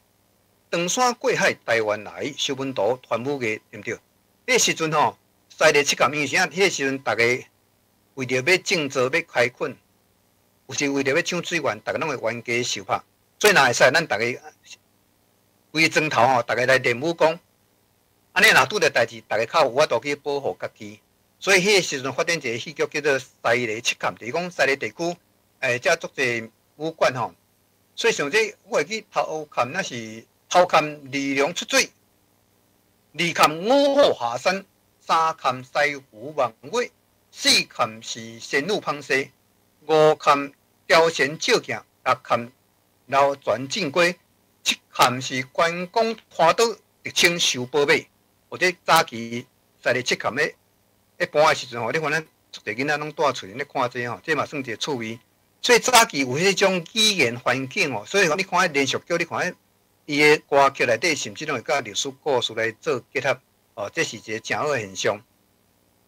長山過海台灣來，收門徒傳武藝，對毋對？彼個時陣吼，西螺七崁，因為啥？彼個時陣，逐家為著欲種作、欲開墾，有時為著欲搶水源，逐家攏會冤家相拍。所以若會使，咱逐家規個莊頭吼，逐家來練武功。按呢若拄著代誌，逐家較有法度去保護家己。所以彼個時陣發展一個戲劇叫做《西螺七崁》，就是講西螺地區。欸，遮足濟武館吼，所以像這我會記頭崁，那是頭崁二龍出水，二崁五虎下山，三崁西湖望月，四崁是仙女捧西，五崁雕仙照鏡，六崁流泉進龜，七崁是關公拖刀得稱收寶馬。或者早期在咧七崁咧一般的時陣吼，你看咱足濟囡仔攏蹛厝咧看這吼，這嘛算一個趣味。所以早期有彼種語言環境哦，所以你看彼連續劇，你看彼伊的歌曲內底，甚至攏會佮歷史故事來做結合，哦，這是一個誠好的現象。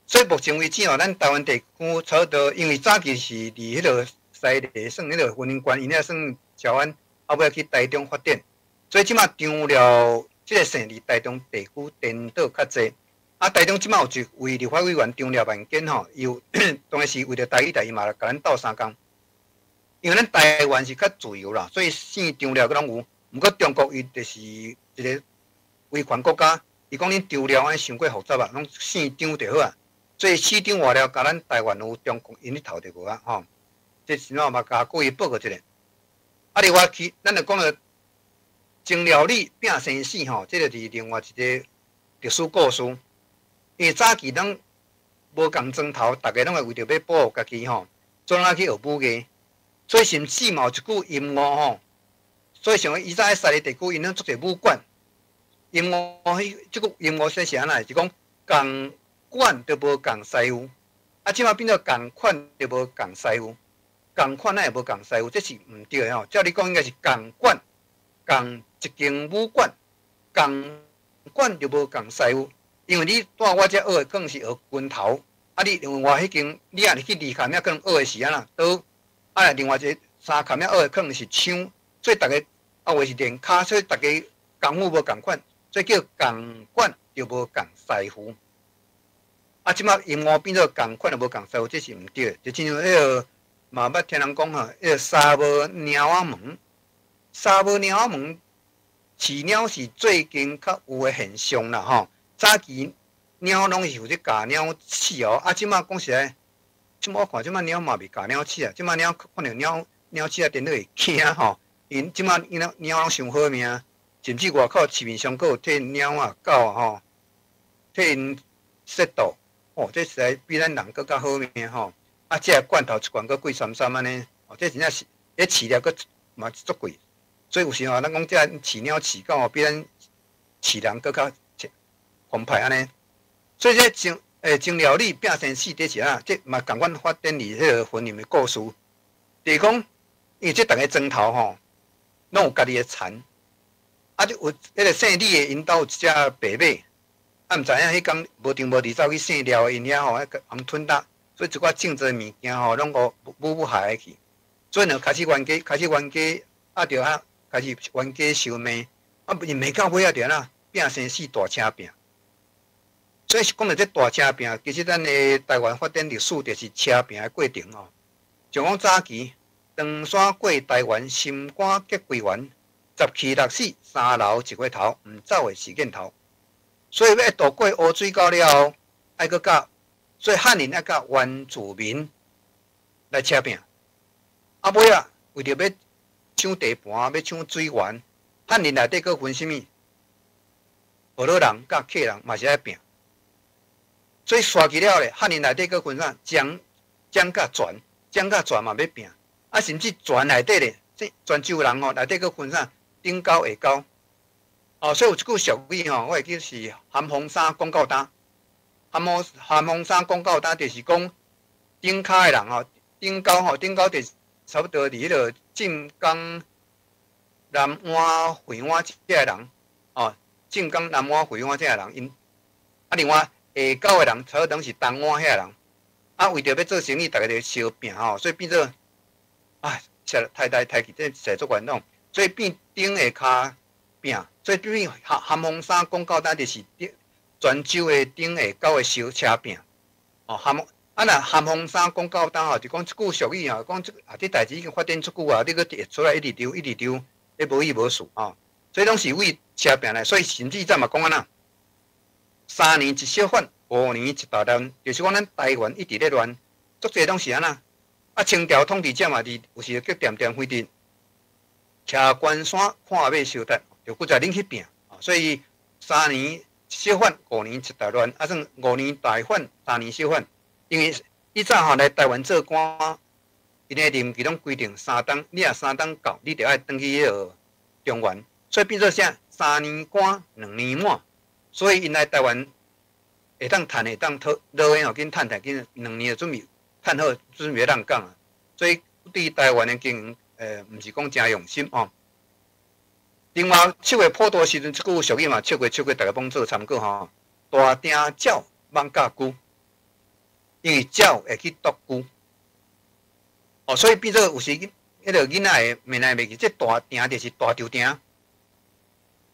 所以目前為止哦，咱台灣地區差不多，因為早期是佇彼個西螺算彼個雲林縣，𪜶遐算潮安，後尾去台中發展，所以這馬張廖這個姓佇台中地區顛倒較濟。啊，台中這馬有一位立法委員張廖萬堅吼，伊有當然是為著台語代，伊嘛共咱鬥相共。因為咱台灣是較自由啦，所以姓張廖閣攏有。毋過中國伊就是一個威權國家，伊講恁張廖按呢傷過複雜啊，攏姓張就好啊。所以死張活廖，共咱台灣有中國𪜶咧頭就無啊吼。這是怎嘛共各位報告一下。啊，另外去，咱就講著鍾廖李拼生死吼，這個是另外一個歷史故事。因為早期攏無仝莊頭，逐家攏會為著欲保護家己吼，總愛去學武藝。所以甚至嘛有一句音樂吼，所以像以前喺西螺地區，𪜶攏足濟武館。音樂彼這句音樂說是按怎？是講仝館就無仝師傅，啊，這馬變做仝款就無仝師傅，仝款哪會無仝師傅？這是毋對的吼。照理講應該是仝館，仝一間武館，仝館就無仝師傅，因為你蹛我遮學的可能是學拳頭，啊，你另外彼間你若是去二崁遐可能學的是按怎刀。啊，另外一個三崁遐學的可能是槍，所以逐家啊有的是練跤，所以逐家功夫無仝款，所以叫仝館就無仝師傅。啊，這馬音樂變做仝款就無仝師傅，這是毋對的。就親像彼個嘛捌聽人講吼，彼個沙帽貓仔門，沙帽貓仔門飼貓是最近較有的現象啦吼。早期貓攏是負責咬貓刺哦，啊，這馬講實在。這馬我看這馬貓嘛袂咬貓刺啊，這馬貓看著貓貓刺啊，顛倒會驚吼。𪜶這馬𪜶貓攏傷好命，甚至外口市面上閣有替貓仔狗吼，替𪜶雪道，哦，這實在比咱人閣較好命吼。啊，這個罐頭一罐閣貴參參按呢，哦，這真正是，彼飼料閣嘛足貴，所以有時候咱講這飼貓飼狗吼，比咱飼人閣較澎湃按呢。所以這種欸，鍾廖李拼生死這是啥？這嘛仝款發展佇彼個雲林的故事，就是講，因為這逐个莊頭吼，攏有家己的田，啊，就有彼個姓李的，𪜶兜有一隻白馬，啊，毋知影彼工無定無佇走去姓廖的𪜶遐吼，彼個予吞呾，所以一寡種植的物件吼，攏予母母害去，所以呢，開始冤家，開始冤家，啊，著啊，開始冤家相罵，啊，伊罵到尾仔就按怎拼生死大車拼。所以講著這大車拼，其實咱的台灣發展歷史就是車拼的過程哦。像講早期長山過台灣，心肝結歸元，十去六死，三流一月頭，毋走的是見頭。所以欲渡過烏水溝了後，愛閣佮，所以漢人愛佮原住民來車拼。啊，尾仔為著欲搶地盤，欲搶水源，漢人內底閣分啥物？部落人佮客人嘛是愛拼。所以煞去了咧，漢人內底閣分啥？漳漳佮泉，漳佮泉嘛欲拼。啊，甚至泉內底咧，這泉州人吼內底閣分啥頂溝下溝。哦，所以有一句俗語吼，我會記是咸豐三講到今。咸豐三講到今，就是講頂跤的人吼，頂溝吼，頂溝就是差不多佇彼個晉江、南灣、惠安這个人，哦，晉江、南灣、惠安這个人，𪜶啊，另外下溝的人，差不多是東灣遐人。啊，為著欲做生意，逐家就相拚吼，所以變做啊，實太太太去，這實在足懸弄，所以變頂下跤拚，所以變咸豐三講到今就是泉州的頂下溝的相車拚，哦，咸啊若咸豐三講到今吼，就講這句俗語吼，講這啊這代誌已經發展足久啊，你閣會出來一直溜一直溜，彼無意無事吼，所以攏是為車拚來，所以甚至早嘛講按怎，三年一小反，五年一大亂，就是講咱台灣一直咧亂，足濟攏是按怎？啊，清朝統治者嘛，佇有時叫恬恬飛佇徛關山看馬相鬥，就閣再恁去拚。所以三年一小反，五年一大亂，啊算五年大反，三年小反。因為以早吼來台灣做官，𪜶的任期攏規定三冬，你若三冬到，你著愛轉去彼個中原，所以變做啥？三年官，兩年滿。所以𪜶來台灣會當趁，會當討落的吼，緊趁趁緊，兩年就準備。趁好準備讓講啊，所以對台灣的經營，毋是講誠用心哦。另外，七月普渡時陣，這句俗語嘛，七月七月，逐家攏做參考吼。大鼎鳥艋舺龜，因為鳥會去啄龜，哦，所以變做有時彼個囡仔會問來問去，這大鼎就是大稻埕，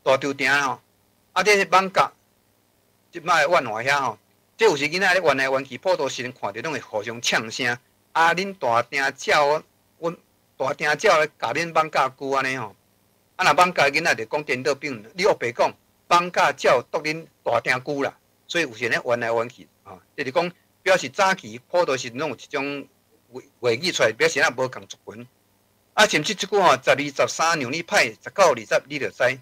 大稻埕吼，啊，這艋舺，這擺萬華遐吼。這有時囡仔咧冤來冤去，普渡時陣看著攏會互相嗆聲。啊，恁大鼎鳥，阮大鼎鳥咧共恁艋舺龜按呢吼。啊，若艋舺囡仔就講顛倒變，你烏白講艋舺鳥啄恁大鼎龜啦。所以有時咧冤來冤去，啊，就是講表示早期普渡時陣攏有這種話語出來，表示咱無仝族群。啊，甚至這句吼，十二十三讓你歹，十九二十你就知，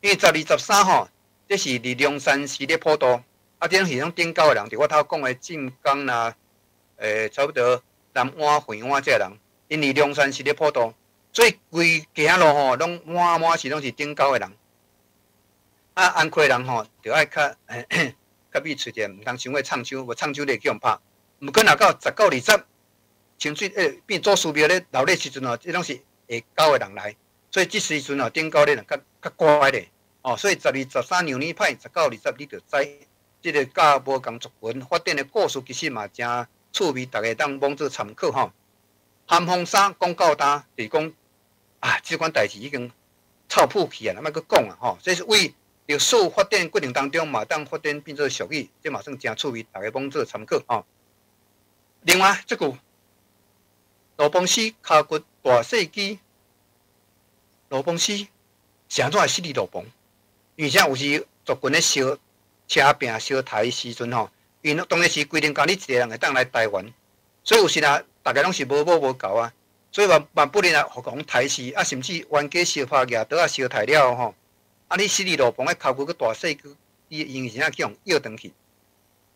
因為十二十三吼，這是佇龍山寺咧普渡。啊，這種是種頂溝的人，就我頭講的晉江啦，差不多南灣、惠安這个人，𪜶佇龍山寺咧普渡，所以規街仔路吼，攏滿滿是攏是頂溝的人。啊，安溪人吼，著愛較較密喙者，毋通傷過創手，無創手你會去予拍。毋過若到十九二十，清水變祖師廟咧鬧熱時陣吼，這攏是下溝的人來，所以這時陣吼，頂溝的人較較乖咧。哦，所以十二十三讓你歹，十九二十你就知。這個佮無仝族群發展的故事，其實嘛誠趣味，逐家當罔做參考吼。咸豐三講到今，就是講啊，這款代誌已經臭屁去啊，莫閣講啊吼。這是為歷史發展過程當中嘛，當發展變做俗語，這嘛算誠趣味，逐家罔做參考吼。另外，這句羅邦死跤骨大細肌，羅邦死是按怎會死佇路旁？因為啥有時族群咧相車拚相刣的時陣吼，𪜶當然是規定共你一個人會當來台灣，所以有時啊，逐家攏是無某無猴啊，所以萬萬不能啊，予共刣死啊，甚至冤家相拍舉刀仔相刣了後吼，啊，你死佇路旁，的跤骨閣大細肌，伊因為是怎去予約轉去？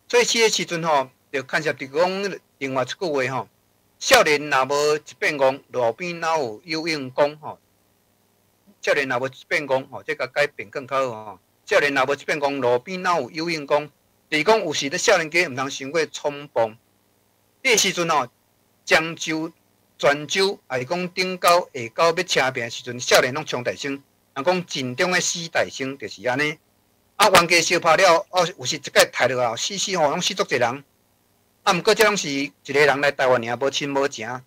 所以死的時陣吼，就牽涉著講另外一句話吼：少年若無一變戇，路邊哪有有應公吼？少年若無一變戇吼，這個改變更較好吼。少年若無一變戇，路邊哪有有應公？就是講有時咧少年家毋通傷過衝動。彼時陣吼，漳州、泉州，抑是講頂溝、下溝欲車拚的時陣，少年攏衝大先。人講陣中的死大先，就是按呢。啊，冤家相拍了，哦，有時一擺刣落來，死死吼，攏死足濟人。啊，毋過這攏是一個人來台灣爾，無親無情。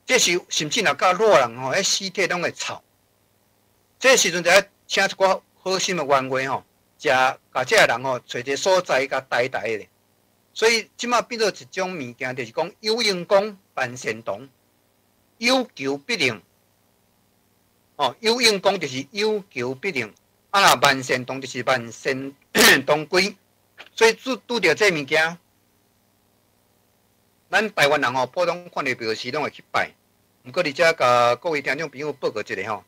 這時甚至若到老人吼，彼屍體攏會臭。這時陣就愛請一寡好心的冤家吼，食共這个人吼，揣一个所在共刣刣咧。所以這馬變做一種物件，就是講有應公萬善同，有求必應。哦，有應公就是有求必應，啊若萬善同就是萬善同歸。所以拄拄著這物件，咱台灣人吼，普通看著廟時攏會去拜。毋過佇遮共各位聽眾朋友報告一下吼，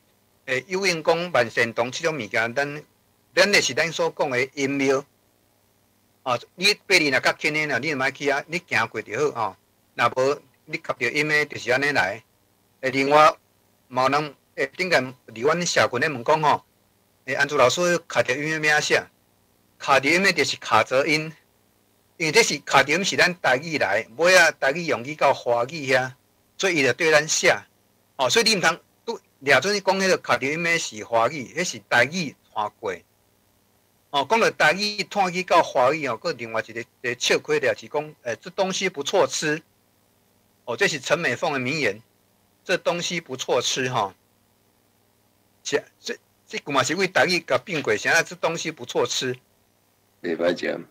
有應公萬善同這種物件，咱的是咱所講的陰廟。哦，你爬你若較輕的，你毋愛去啊，你行過就好吼。若無你磕著陰的，就是按呢來。另外，嘛有人頂間佇阮社群咧問講吼，安祖老師卡著音欲寫？卡著音就是卡舌音，因為這是卡著音是咱台語來，尾仔台語用語到華語遐，所以伊就對咱寫。哦，所以你毋通拄掠準講彼個卡著音的是華語，彼是台語傳過。哦，講到台語傳去到華語哦，閣另外一個笑虧的，是講，這東西不錯吃。哦，這是陳美鳳的名言，這東西不錯吃吼。是，這句嘛是為台語共變過，啥這東西不錯吃。袂歹食。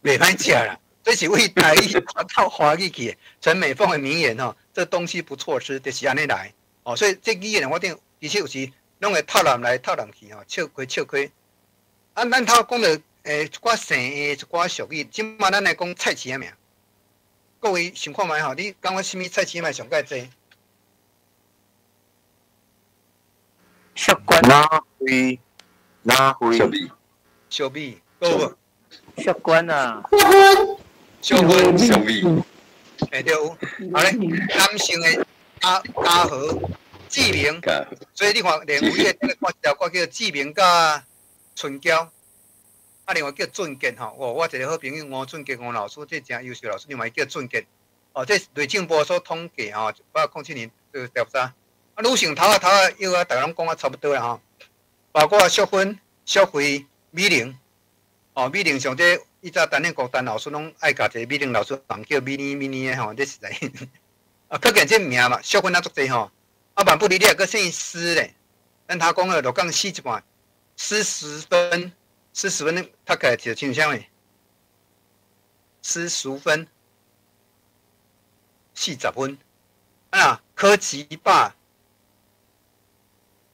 袂歹食啦，這是為台語傳到華語去的。陳美鳳的名言吼，這東西不錯吃，就是按呢來。哦，所以這語言我頂其實有時攏會套來來套來去吼，笑虧笑虧。啊，咱頭講著一寡姓的一寡俗語，這馬咱來講菜市仔名。各位想看覓吼，你感覺啥物菜市仔名上蓋濟？小關。哪位？哪位？小米。小米，閣有無？小關啊。小關。小米。欸對，有。好咧，男性的嘉嘉禾、志明，所以你看，連有迄個看一條歌叫志明佮春嬌，啊，另外叫俊傑吼。哦，我一個好朋友吳俊傑吳老師，這誠優秀老師，另外叫俊傑。哦，這內政部所統計吼，107年這個調查。啊，女性頭仔頭仔藥啊，逐家攏講啊差不多啦吼。包括淑芬、淑慧、美玲，哦，美玲上這以早陳慶國陳老師攏愛共一個美玲老師人叫美妮美妮的吼，這實在。啊，可見這名嘛，淑芬啊足濟吼。啊，萬不離你抑閣姓施咧，咱頭講的鹿港死一半，施十分，施十分讀起來就像啥物？施淑芬，40分。啊，柯吉霸，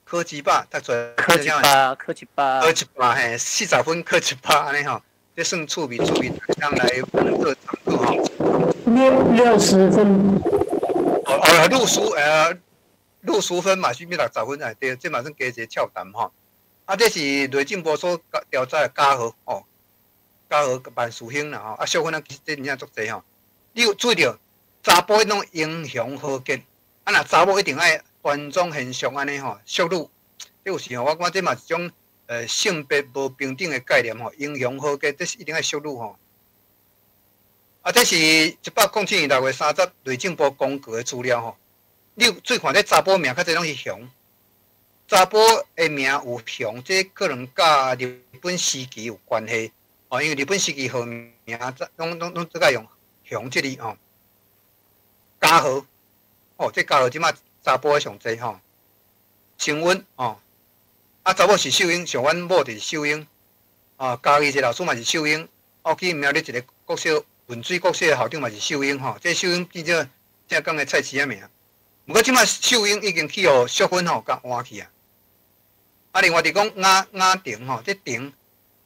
柯吉霸讀出來。柯一百，柯一百。柯一百嘿，40分柯一百按呢吼，這算趣味趣味，當來做參考吼。60分。哦哦，60分嘛是欲60分哎，對，這嘛算加一個俏談吼。啊，這是內政部所調查的嘉禾吼，嘉禾萬事興啦吼。啊，小芬啊，其實這真正足濟吼。你有注意著，查埔彼種英雄豪傑，啊若查某一定愛端莊賢淑按呢吼，淑女。這有時吼，我感覺這嘛是一種性別無平等的概念吼。英雄豪傑，這是一定愛淑女吼。啊，這是107年6月30內政部公告的資料吼。你有注意看，這查埔名較濟攏是雄，查埔的名有雄，這可能佮日本時期有關係哦，因為日本時期號名，攏這個用雄這字吼。嘉禾，哦，這嘉禾這馬查埔的上濟吼。清溫哦，啊，查某是秀英，像阮某就是秀英，啊，嘉義一個老師嘛是秀英，哦，去苗栗一個國小汶水國小的校長嘛是秀英吼，這秀英變做正港的菜市仔名。毋過這馬秀英已經去予淑芬吼，共換去啊。啊，另外佇講雅雅婷吼，這婷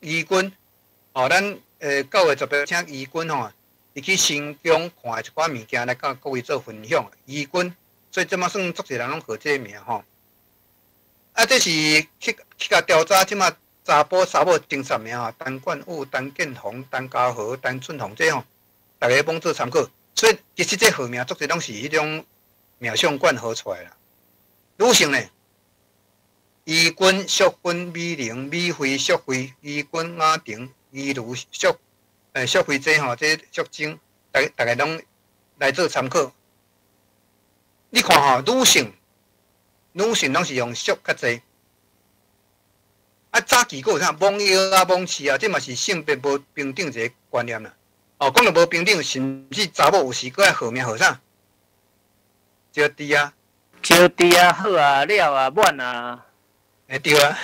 怡君哦，咱9月10日請怡君吼，伊去新疆看的一寡物件來佮各位做分享。怡君，所以這馬算足濟人攏號這個名吼。啊，這是去共調查，這馬查埔查某前十名吼，陳冠武、陳建宏、陳家和、陳俊宏這吼，逐家攏做參考。所以其實這號名足濟攏是彼種命相館號出來啦。女性呢，怡君、淑芬、美玲、美惠、淑慧、怡君、雅婷、怡如、淑慧這吼，這淑貞，逐家攏來做參考。你看吼，女性攏是用淑較濟。啊，早期閣有啥罔腰啊、罔市啊，這嘛是性別無平等一個觀念啦。哦，講著無平等，甚至查某有時閣愛號名號啥？招娣啊，招娣啊，好啊，了啊，滿啊。欸對啊，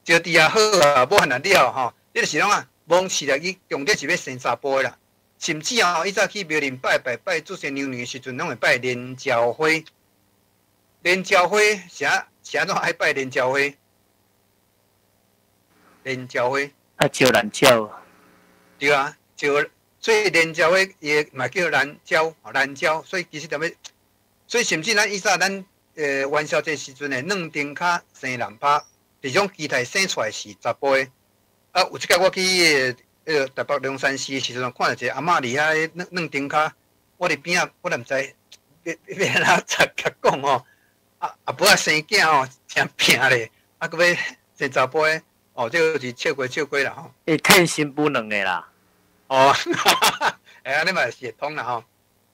招娣啊，好啊，滿啊，了吼，這就是攏啊，罔市來去重點是欲生查埔的啦。甚至啊，以早去廟裡拜拜拜祖先娘娘的時陣，攏會拜蓮椒花。蓮椒花啥啥怎愛拜蓮椒花？蓮椒花啊，招蘭椒。對啊，招，所以蓮椒花伊嘛叫蘭椒，蘭椒。所以其實踮咧，所以甚至咱以早咱元宵節時陣的軟燈跤生男拍，這種期待生出來是查埔的。啊，有一擺我去彼個台北龍山寺的時陣，看著一個阿嬤佇遐咧軟燈跤，我佇邊仔，我也毋知欲按怎共講吼。啊阿婆仔生囝吼，誠拼咧，啊，閣欲生查埔的，哦，這個是笑過笑過啦吼。會趁新婦兩个啦。哦，欸，按呢嘛是會通啦吼。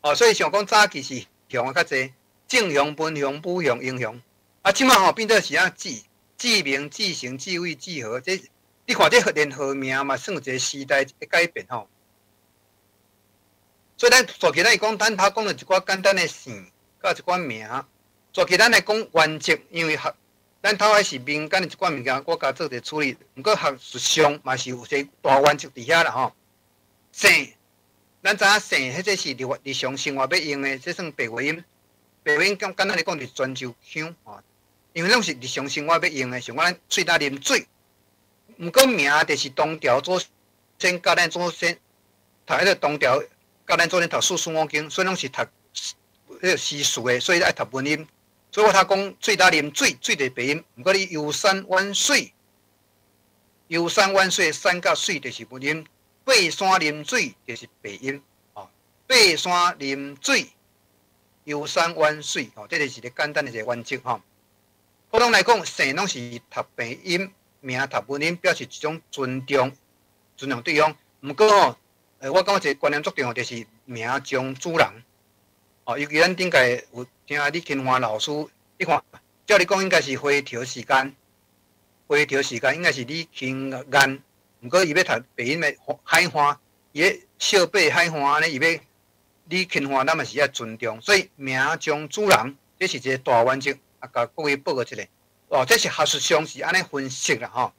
哦，所以想講早期是雄的較濟，正雄、文雄、武雄、英雄。啊，這馬吼變做是按志、志明、志成、志偉、志和，這你看這連號名嘛，算有一個時代的改變吼。所以咱煞起來講，咱頭講著一寡簡單的姓，佮一寡名。煞起咱來講原則，因為學咱頭仔是民間的一寡物件，我共做一个處理。毋過學術上嘛是有一个大原則佇遐啦吼。姓，咱知影姓，彼個是日日常生活欲用的，這算白話音。白話音簡簡單來講，就是泉州腔吼。因為攏是日常生活欲用的，像咱喙焦啉水。毋過名就是唐朝祖先佮咱祖先讀彼個唐朝。佮咱祖先讀四書五經，所以攏是讀彼个詩詞的，所以愛讀文音。所以我頭講喙焦啉水，水就是白音。毋過你遊山玩水，遊山玩水，山佮水就是文音。爬山啉水就是白音。哦，爬山啉水，遊山玩水，哦，這就是一個簡單的一個原則吼。普通來講，姓攏是讀白音，名讀文音，表示一種尊重，尊重對方。毋過吼，我感覺一个觀念足重要，就是名將主人。哦，尤其咱頂屆有聽李勤華老師，你看，照理講應該是回調時間，回調時間應該是李勤岩，毋過伊欲讀白音的海華，伊咧小爬海華按呢，伊欲李勤華，咱嘛是愛尊重，所以名將主人，這是一個大原則，啊，共各位報告一下。哦，這是學術上是按呢分析啦吼。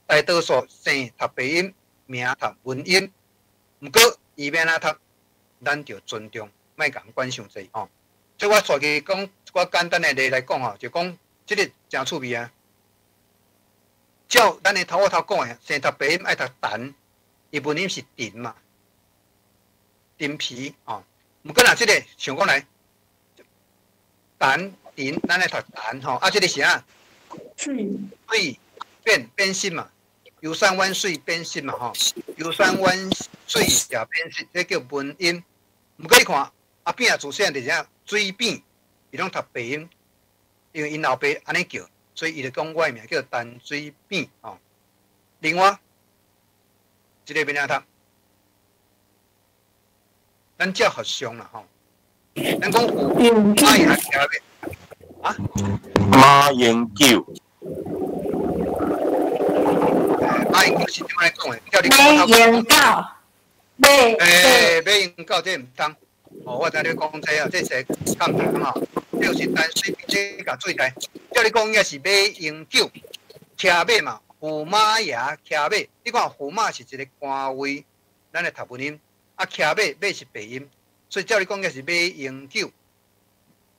大多數姓讀白音，名讀文音。毋過伊欲按怎讀，咱就尊重，莫共管傷濟吼。所以我煞去講一寡簡單的例來講吼，就講這个誠趣味啊。照咱的頭我頭講的，姓讀白音愛讀陳，伊文音是陳嘛，陳皮吼。毋過若這个想講來，陳陳，咱愛讀陳吼，啊，這个是啥？水變變心嘛，遊山玩水變心嘛吼，遊山玩水也變心，這叫文音。毋過你看阿扁自細漢就是啥水扁，伊攏讀白音，因為𪜶老爸按呢叫，所以伊就講我的名叫陳水扁吼。另外，這个欲按怎讀？咱照學上啦吼，咱講馬英九啊？馬英九。馬英九是點來講的？馬英九，馬欸，馬英九這毋通。哦，我知你講這啊，這是較毋通吼。這就是陳水扁這共對待。照你講應該是馬英九，騎馬嘛，駙馬爺騎馬。你看駙馬是一个官位，咱來讀文音。啊，騎馬馬是白音，所以照你講應該是馬英九。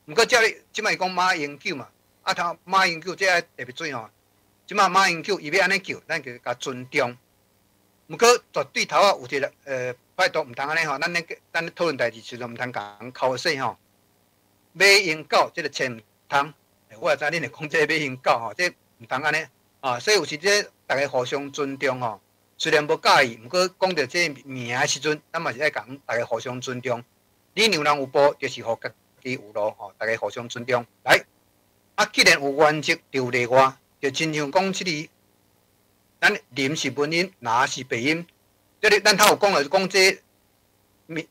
毋過照你這擺講馬英九嘛，啊，頭馬英九這愛特別注意吼。這擺馬英九伊欲按呢叫，咱就共尊重。毋過絕對頭仔有一个拜託毋通按呢吼，咱咧咱咧討論代誌時陣毋通共人剾洗吼。馬英九這个千毋通，我也知恁會講這個馬英九吼，這毋通按呢啊，所以有時這逐家互相尊重吼。雖然無佮意，毋過講著這名的時陣，咱嘛是愛共逐家互相尊重。你讓人有步，就是予家己有路吼，逐家互相尊重。來，啊，既然有原則，就有例外，就親像講這个，咱林是文音，林是白音。這裡咱頭有講了，講這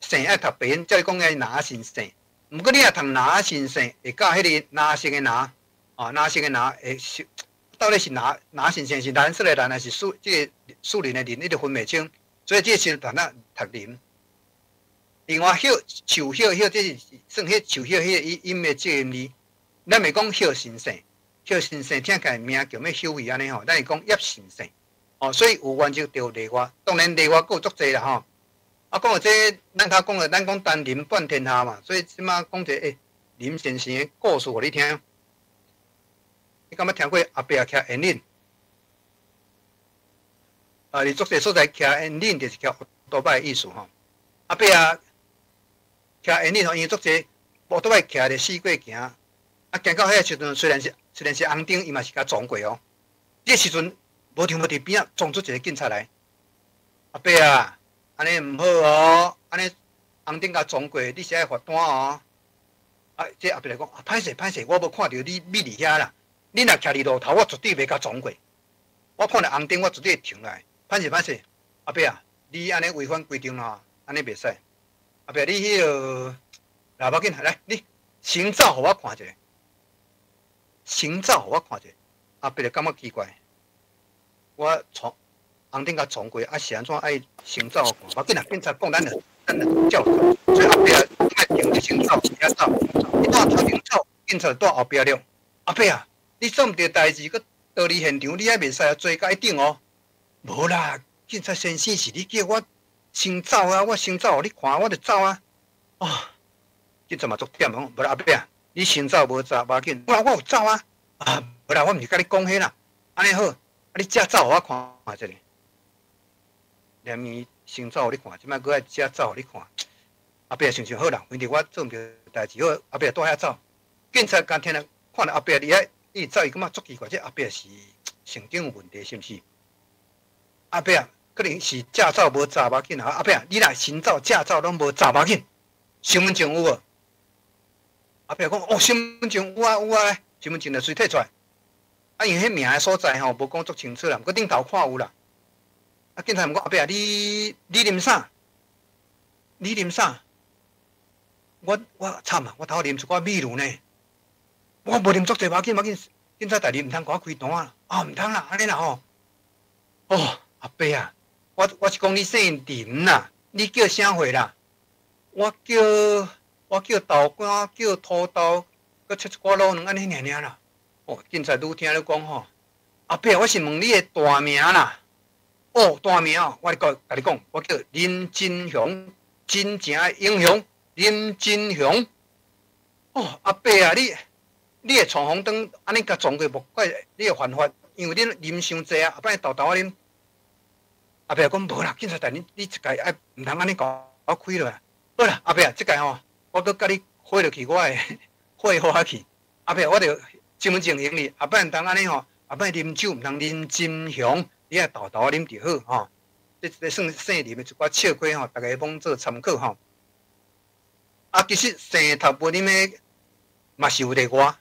姓愛讀白音，這裡講的林姓姓。毋過你若讀林姓姓，會佮彼个藍色的藍，啊，藍色的藍會是到底是藍藍姓姓是藍色的藍，還是樹這个樹林的林，你就分袂清。所以這個時陣讀哪讀林。另外，葉樹葉葉，這是算彼樹葉彼个音音的這个字。咱袂講葉先生，葉先生聽起來名叫欲休去按呢吼，咱會講葉先生。哦，所以有原則就有例外，當然例外閣有足濟啦吼。啊，講到這個，咱頭講了，咱講陳林半天下嘛，所以這擺講一个林先生的故事予你聽。你敢捌聽過阿伯仔騎引領？啊，佇足濟所在騎引領就是騎烏多擺的意思吼。阿伯仔騎引領吼，因為足濟烏多擺騎咧四界行，啊，行到彼个時陣，雖然是紅燈，伊嘛是共撞過哦。這個時陣無想無佇邊仔撞出一個警察來，阿伯啊，按呢毋好哦，按呢紅燈共撞過，你是愛罰單哦。啊，這阿伯來講，啊，歹勢歹勢，我無看著你覕佇遐啦。你若徛佇路頭，我絕對袂共撞過。我看著紅燈，我絕對會停來。歹勢歹勢，阿伯啊，你按呢違反規定吼，按呢袂使。阿伯，你彼個來無要緊，來你先走予我看一下，先走予我看一下。阿伯就感覺奇怪，我闖紅燈共撞過，啊是按怎愛先走予我看？無要緊啦，警察講咱就咱就照做。所以阿伯愛停就先走，遐走，伊蹛頭前走，警察就蹛後壁了。阿伯啊，你做毋對代誌，閣逃離現場，你還袂使啊，坐共一頂哦。無啦，警察先生是你叫我先走啊，我先走予你看，我就走啊。哦，警察嘛足忝講，無啦，阿伯啊，你先走無走無要緊，我有走啊。啊，無啦，我毋是共你講彼啦。按呢好，啊你才走予我看一下。連伊先走予你看，這擺閣愛才走予你看。阿伯想想好啦，反正我做毋對代誌，好，阿伯蹛遐走。警察敢聽了，看著阿伯佇遐伊走，伊感覺足奇怪，這阿伯是神經有問題，是毋是？阿伯啊，可能是駕照無查無要緊啊。阿伯啊，你若先走駕照攏無查無要緊，身份證有無？阿伯講哦，身份證有啊有啊，身份證就隨提出來。啊，因為彼名的所在吼，無講足清楚啦，毋過頂頭看有啦。啊，警察問講阿伯啊，你啉啥？你啉啥？我慘啊！我頭啉一寡米露呢。我無啉足濟，無要緊，無要緊。警察大人毋通共我開單啊！啊，毋通啦，按呢啦吼。哦，阿伯啊，我是講你姓林啦，你叫啥貨啦？我叫豆乾，叫土豆，閣切一寡滷卵，按呢爾爾啦。哦，警察愈聽愈講吼，阿伯，我是問你的大名啦。哦，大名哦，我共你講，我叫林金雄，真正的英雄林金雄。哦，阿伯啊，你會闖紅燈，按呢共撞過，無怪你會犯法，因為你啉傷濟啊，後擺沓沓仔啉。阿伯講無啦，警察大人，你這擺愛毋通按呢共我開落來。好啦，阿伯啊，這擺吼，我閣共你火落去，我會火花去。阿伯，我著身份證還你，後擺毋通按呢吼，後擺啉酒毋通林金雄，你愛沓沓仔啉就好吼。這算姓林的一寡笑話吼，逐家攏做參考吼。啊，其實姓讀文音的嘛是有例外。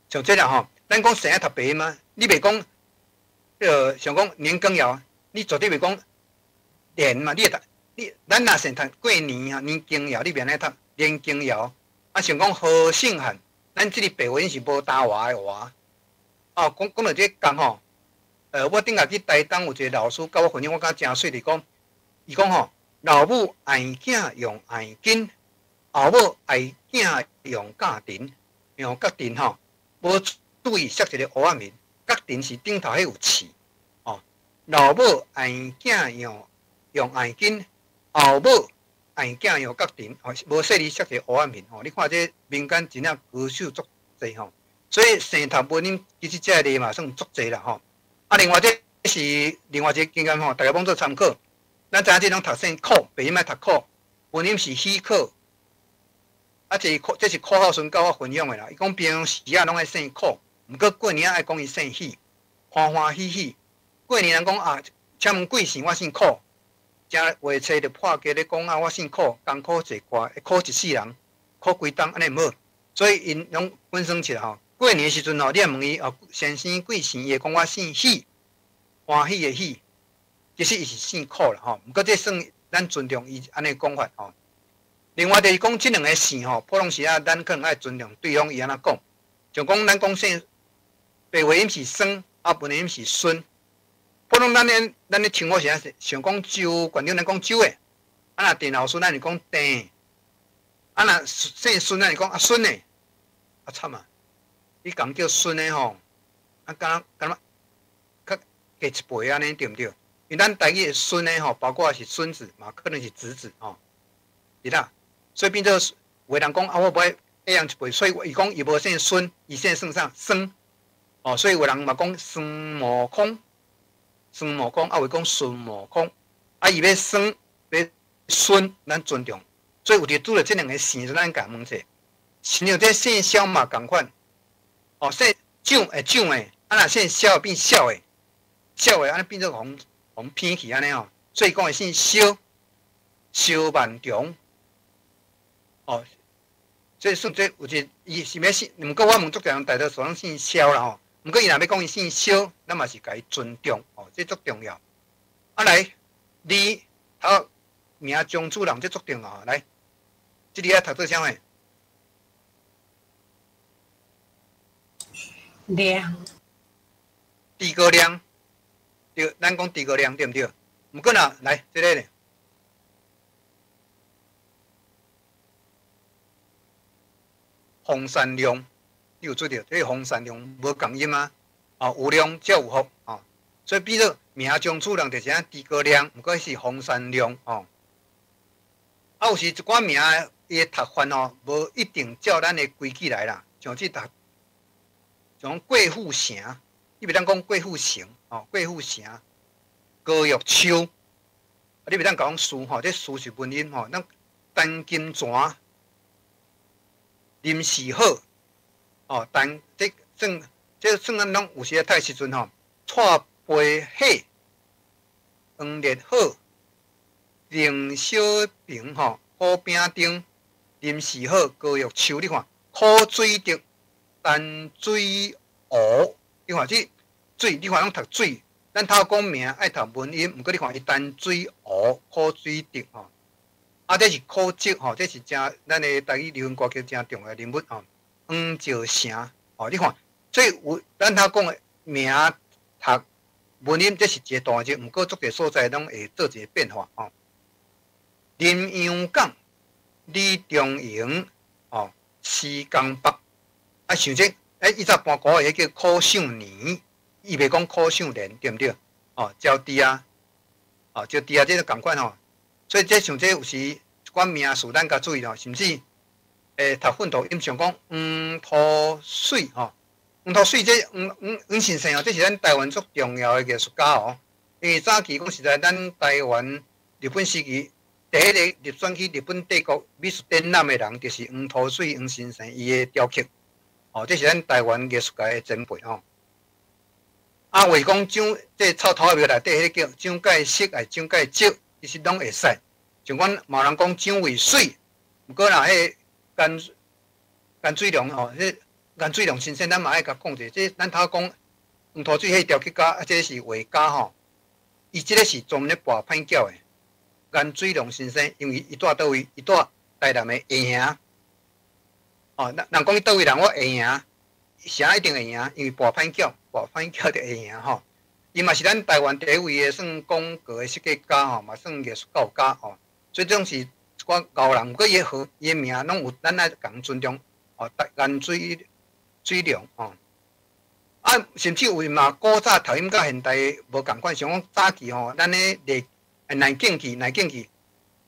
像這啦吼，咱講姓愛讀白音嘛，你袂講，彼個像講年羹堯，你絕對袂講年嘛，你會讀你咱若姓讀過年吼，年羹堯，你袂按呢讀年羹堯。啊，像講何勝漢，咱這个白話音是無焦活的活。哦，講講著這個仝吼，我頂下去台東有一個老師佮我分享，我感覺誠媠，就講，伊講吼，老母愛囝用愛根，後母愛囝用角藤，用角藤吼。無注意寫一個烏仔面，角藤是頂頭彼有刺，哦。老母愛囝用愛根，後母愛囝用角藤，哦，無細膩寫一個烏仔面，吼。你看這民間真正高手足濟吼，所以姓讀文音其實這個例嘛算足濟啦吼。啊，另外這是另外一個經驗吼，逐家攏做參考。咱知影這種讀姓苦，白音愛讀苦，文音是許可。啊，這是柯孝順佮我分享的啦。伊講平常時啊，攏愛姓苦，毋過過年愛講伊姓許，歡歡喜喜。過年人講啊，請問貴姓？我姓苦。誠話冊就破格咧講啊，我姓苦，艱苦坐掛，苦一世人，苦規冬，按呢毋好。所以𪜶攏分算起來吼，過年時陣吼，你若問伊哦，先生貴姓？伊會講我姓許，歡喜的喜。其實伊是姓苦啦吼，毋過這算咱尊重伊按呢講法吼。另外就是講這兩个姓吼，普通時啊，咱可能愛尊重對方伊按怎講。像講咱講姓白話音是孫，啊文音是孫。普通咱咧稱呼是按怎？像講周縣長，咱講周的；啊若鄭老師，咱是講鄭。啊若姓孫，咱是講啊孫的。啊慘啊！你共叫孫的吼，啊敢若敢若較低一輩按呢對毋對？因為咱台語的孫的吼，包括是孫子嘛，可能是侄子吼，是啦。所以變做有的人講啊，我無愛下人一輩，所以伊講伊無姓孫，伊姓算啥？孫。哦，所以有人嘛講孫悟空，孫悟空，啊有講孫悟空，啊伊欲孫欲孫，咱尊重。所以有佇拄著這兩個姓，咱共問者，親像這姓蕭嘛仝款，哦，姓蔣會蔣的，啊若姓蕭變痟的，痟的按呢變做予予偏去按呢吼，所以講會姓蕭，蕭萬長。哦，這算這有一伊是欲姓，毋過我問足濟人大多數攏姓蕭啦吼。毋過伊若欲講伊姓蕭，咱嘛是共伊尊重哦，這足重要。啊來，你頭名張主任這足重要，來，這裡愛讀做啥物？亮。諸葛亮，對，咱講諸葛亮對毋對？毋過若來這個咧。黃山亮，你有注意著？這個黃山亮無仝音啊，啊有量才有福啊，所以比如名將主人就是按諸葛亮，毋過是黃山亮吼。啊，有時一寡名伊的讀法吼，無一定照咱的規矩來啦。像這讀，像郭富城，你袂當講郭富城吼，郭富城，高玉秋，啊，你袂當講樹吼，這樹是文音吼，咱陳金泉。林時好，哦，但這算這算咱攏有時讀的時陣吼，蔡培火、黃烈好、林小平吼、柯秉丁、林時好、高玉秋，你看柯水德、陳水湖，你看這水，你看攏讀水，咱頭講名愛讀文音，毋過你看伊陳水湖、柯水德吼。啊，這是考績吼，這是誠咱的台語流行歌曲誠重要的人物吼。黃兆成吼，你看，所以有咱頭講的名讀文音，這是一個大字，毋過足濟所在攏會做一個變化吼。林洋港、李中營吼、施江北，啊，像這欸，以前搬鼓的彼叫柯秀年，伊袂講柯秀年對毋對？哦，招娣啊，哦，招娣啊，這個仝款吼。所以這像這有時一寡名詞，咱較注意吼，甚至讀訓讀音，像講黃土水吼，黃土水這黃黃黃先生哦，這是咱台灣足重要的藝術家哦。因為早期講實在，咱台灣日本時期第一个入選去日本帝國美術展覽的人，就是黃土水黃先生伊的雕刻。哦，這是咱台灣藝術界的前輩吼。啊，話講蔣這臭頭仔廟內底彼個叫蔣介石，還蔣介石，其實攏會使。像阮嘛有人講蔣渭水，毋過若彼個顏顏水龍吼，彼顏水龍先生，咱嘛愛共講者，這咱頭講黃土水彼雕刻家，啊，這是畫家吼，伊這個是專門咧跋歹巧的。顏水龍先生，因為伊住佗位？伊住台南的下營。哦，人人講伊佗位人，我下營，啥一定會贏，因為跋歹巧，跋歹巧就會贏吼。伊嘛是咱台灣第一位的算廣告的設計家吼，嘛算藝術教育家吼。所以這種是一寡高人，毋過伊的伊的名攏有，咱愛共尊重哦。顏水水龍吼，啊，甚至有嘛古早讀音佮現代無仝款，像講早期吼，咱咧內內景記、內景記、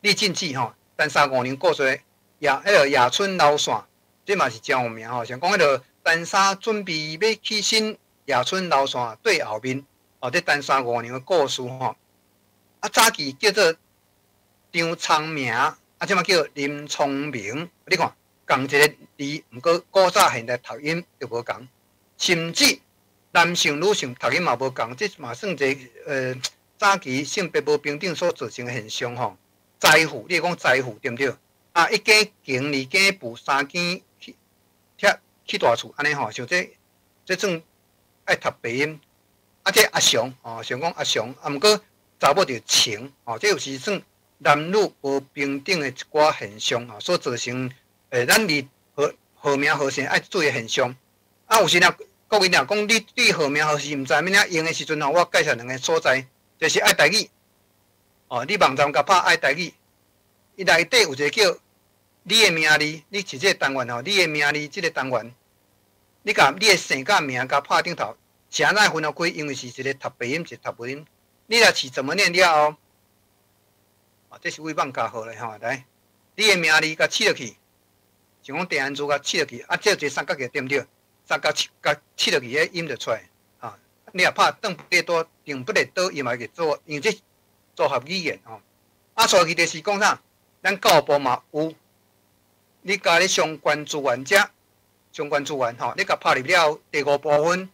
李進志吼，單三五娘故事，野彼个野村老線，這嘛是誠有名吼。像講彼个單三準備欲起身，野村老線對後面哦，這單三五娘的故事吼，啊，早期叫做張聰明，啊，這馬叫林聰明。你看，仝一个字，毋過古早現代讀音就無仝，甚至男性、女性讀音嘛無仝，這嘛算一個早期性別無平等所造成的現象吼。財富，你會講財富對毋對？啊，一間間、二間厝、三間去拆去大厝，按呢吼，像這這算愛讀白音。啊，這阿祥吼，像講阿祥，啊，毋過查某就情吼，這有時算男女無平等的一寡現象吼，所造成咱佇號號名號姓愛注意的現象。啊，有時若各位若講你對號名號姓毋知按怎用的時陣吼，我介紹兩個所在，就是愛台語。哦，你網站共拍愛台語，伊內底有一個叫你的名字，你佇這個單元吼，你的名字這個單元，你共你的姓佮名共拍頂頭，是按怎分予開？因為是一個讀白音，一個讀文音。你若試怎麼念了後，啊，這是為網架好咧吼，來，你的名字共試落去，像講鄭安珠共試落去，啊，這一個三角形對毋對？三角共試落去，彼音就出來。啊，你若拍轉不咧多，定不咧倒，伊嘛會做，因為這組合語言吼。啊，所以就是講啥，咱教育部嘛有，你共你相關資源遮，相關資源吼，你共拍入了後，第五部分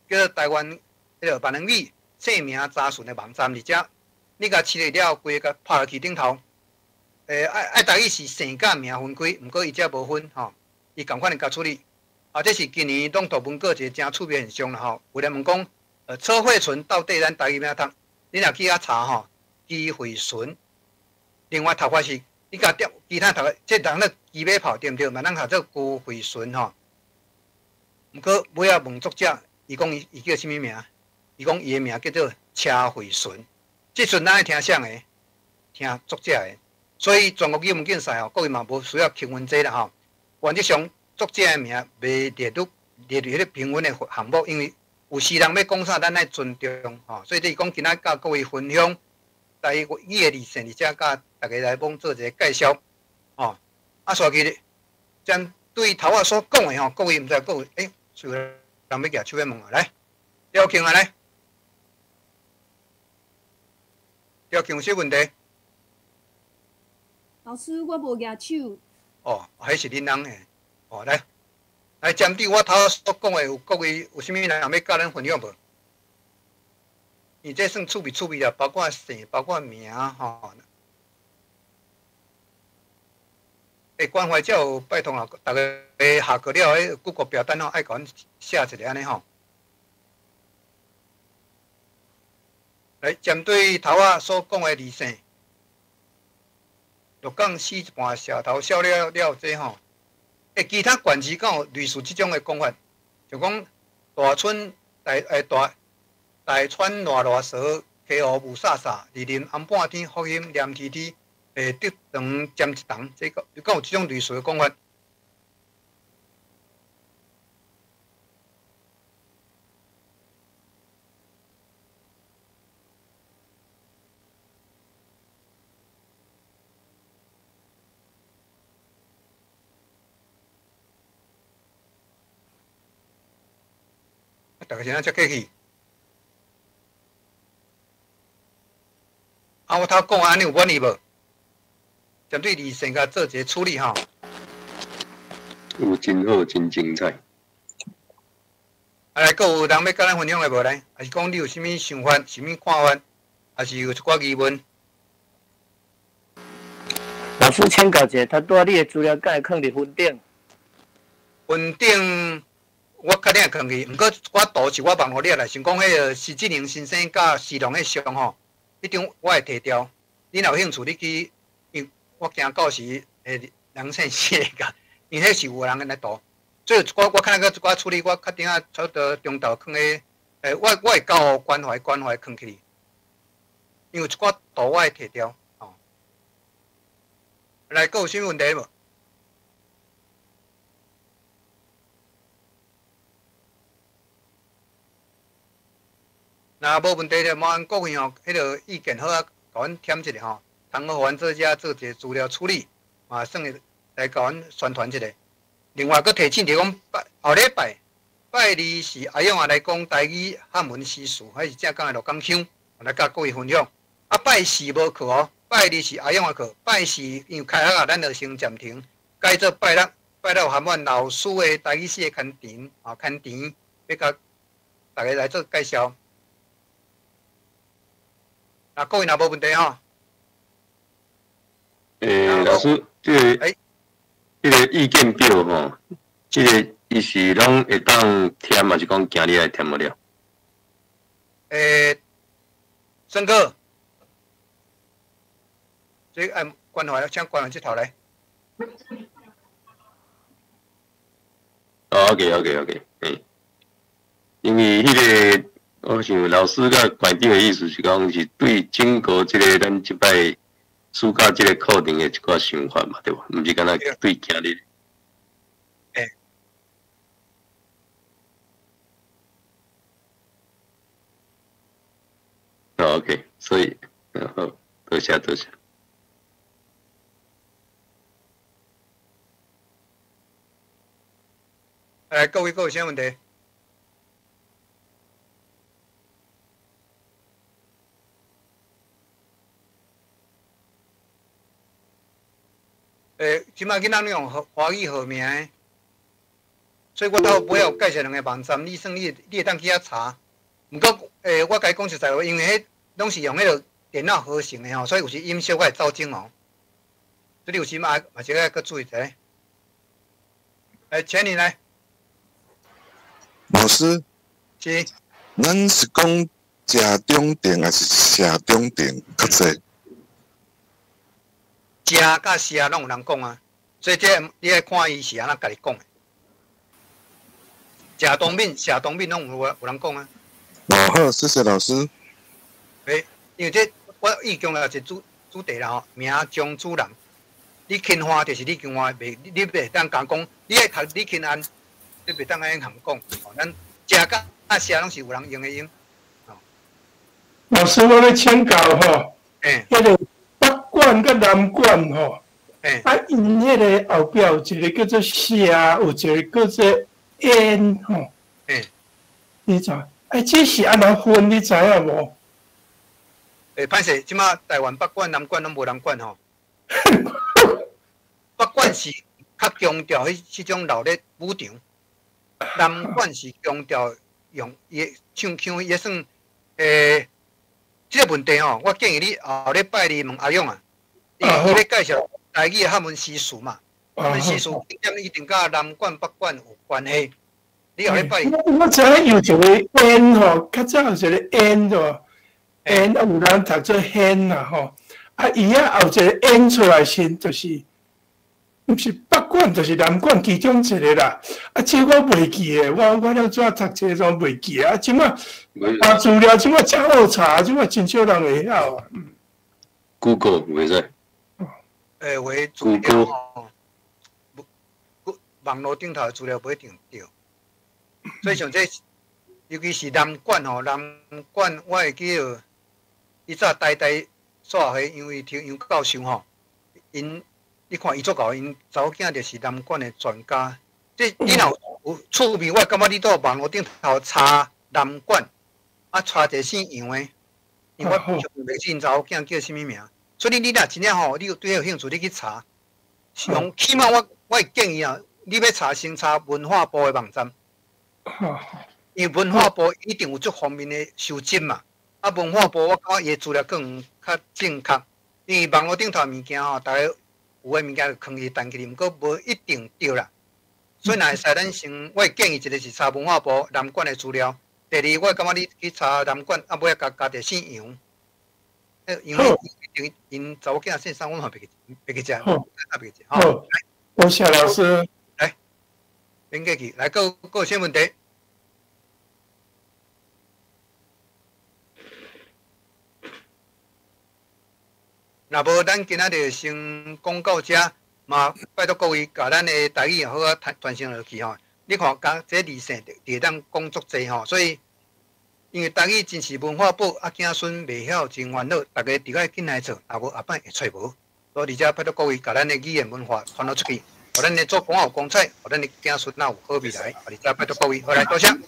叫做台灣彼个閩南語姓名查詢的網站佇遮，你共試入了後，規个共拍落去頂頭，愛愛台語是姓佮名分開，毋過伊遮無分吼，伊仝款會共處理。啊，這是今年朗讀文稿一個誠趣味現象啦吼。有人問講，車惠純到底咱台語欲按怎讀？你若去遐查吼，機會純。另外讀法是，你共調其他讀，這人咧機尾炮對毋對？嘛咱讀做高惠純吼。毋過尾仔問作者，伊講伊伊叫啥物名？伊講伊的名叫做車惠純。這陣咱愛聽啥个？聽作者的。所以全國語文競賽吼，各位嘛無需要評分這啦吼。原則上，作者的名袂列入彼個評分的項目，因為有時人欲講啥，咱愛尊重吼。所以就是講今仔佮各位分享台語的字姓，而且佮大家來幫做一個介紹吼。啊，煞去針對頭仔所講的吼，各位毋知各位欸，有人欲舉手欲問啊，來，廖慶啊來，廖慶有啥問題？老師，我無舉手。哦，彼是恁翁的。哦，來，來針對我頭仔所講的，有各位有啥物人欲佮咱分享無？伊這算趣味趣味啦，包括姓，包括名吼。欸，關懷者有拜託啊，逐家下課了，彼 Google 表單吼，愛共阮寫一下按呢吼。來，針對頭仔所講的字姓，鹿港死一半，蛇頭笑了了這吼。欸，其他縣市敢有類似這種的講法？就講大村大欸大大川賴賴蛇，溪湖霧煞煞，二林暗半天，福音黏黐黐，欸，竹長占一筒，這個敢有這種類似的講法？逐家是按遮客氣？啊，我頭講按呢有滿意無？針對字姓共做一個處理吼。有真好，真精彩。啊，來，閣有人欲佮咱分享的無來？還是講你有啥物想法、啥物看法，還是有一寡疑問？老師請教一下，頭拄仔你的資料敢會囥佇雲頂？雲頂。我確定會囥去，毋過我圖是我網路掠來，想講彼個施志寧先生佮施龍彼相吼，彼張我會提掉。你若有興趣，你去，因為我驚到時會人生死個，因為彼是有人來圖，所以我看那個一寡處理，我確定啊，差不多中晝囥咧，欸，我會交關懷關懷囥起，因為有一寡圖我會提掉，吼。來，閣有啥物問題無？若無問題就麻煩各位吼，彼個意見好啊，共阮添一下吼，通好予阮做遮做一個資料處理，嘛算是來共阮宣傳一下。另外，閣提醒著講，拜後禮拜拜二是阿勇仔來講台語漢文詩詞，彼是正港的鹿港腔，來佮各位分享。啊，拜四無課哦，拜二是阿勇仔課，拜四因為開學啊，咱就先暫停，改做拜六，拜六含阮老師的台語詩的牽田啊，牽田欲共大家來做介紹。啊，各位若無問題吼。欸，老師，這個，這個意見表吼，這個伊是攏會當填，還是講今日來填無了？欸，森哥，這按關懷，請關懷這頭來。哦，OK，OK，OK，欸，因為彼個。我想老師佮館長的意思是講，是對整個這個咱這擺暑假這個課程的一寡想法嘛，對無？毋是干焦對今日。欸。哦，OK，所以，好，多謝多謝。來，各位，各位啥問題？欸，這擺囡仔用華語號名的，所以我頭尾有介紹兩個網站，你算你會當去遐查。毋過，欸，我共你講實在話，因為彼攏是用彼個電腦合成的吼，所以有時音小可會走鐘哦。所以你有时嘛嘛是爱閣注意者。來，請你來。老師，是。咱是講食中庭還是食中庭較濟？食佮食攏有人講啊，所以這你愛看伊是按怎共你講的。食東敏、食東敏攏有人講啊。哦，好，謝謝老師。欸，因為這我意強了一主題啦吼，名將主人。李勤華就是李勤華，袂你袂當講講，你愛讀李勤安，你袂當按呢講。吼，咱食佮食攏是有人用的用。老師，我欲請教吼，欸，彼個北管佮南管吼，啊，𪜶彼个後壁有一個叫做社，有一個叫做煙吼。你知？哎，這是按怎分？你知影無？欸，歹勢，這馬台灣北管、南管攏無人管吼。北管是較強調彼種鬧熱舞場，南管是強調用伊唱腔，伊算欸，這個問題吼，我建議你後禮拜二問阿勇啊，伊咧介紹台語的漢文詩詞嘛，漢文詩詞一定佮南管北管有關係。你後禮拜二，我知影有一個煙吼，較早有一個煙吼，煙啊有人讀做煙啦吼，啊伊啊後一個煙出來時，就是毋是北管就是南管其中一個啦。啊，這我袂記得，我了怎讀冊總袂記得。啊，這馬查資料，這馬真好查，這馬真少人會曉啊。 Google 袂使。欸，有的資料吼，網路頂頭的資料無一定對。所以像這，尤其是南管吼，南管我會記得，以早台大數學系楊玉婷楊教授吼，𪜶你看伊足𠢕，𪜶查某囝就是南管的專家。這你若有趣味，我感覺你到網路頂頭查南管，啊查一個姓楊的，因為我袂記𪜶查某囝叫啥物名。所以你若真正吼，你有對彼有興趣，你去查。用起碼我會建議啊，你欲查先查文化部的網站。因為文化部一定有這方面的收集嘛。啊，文化部我感覺伊的資料更較正確，因為網路頂頭物件吼，逐个有的物件就囥佇單機，毋過無一定對啦。所以若會使，咱先，我會建議一個是查文化部南管的資料，第二我感覺你去查南管，啊，尾仔加加一個姓楊，因為𪜶查某囝姓啥，我嘛袂記得，袂記得。好，多謝老師。來，免客氣，來，閣有啥問題？若無，咱今仔日先講到這，嘛拜託各位，共咱的台語好好傳承落去吼。你看，講這二線就會當講足濟吼，所以因為台語真是文化寶，啊子孫袂曉真煩惱，逐家著愛緊來做，若無後擺會揣無。所以，這拜託各位，共咱的語言文化傳予出去，予咱的祖公有光彩，予咱的子孫有好未來。啊，這拜託各位，好來，多謝。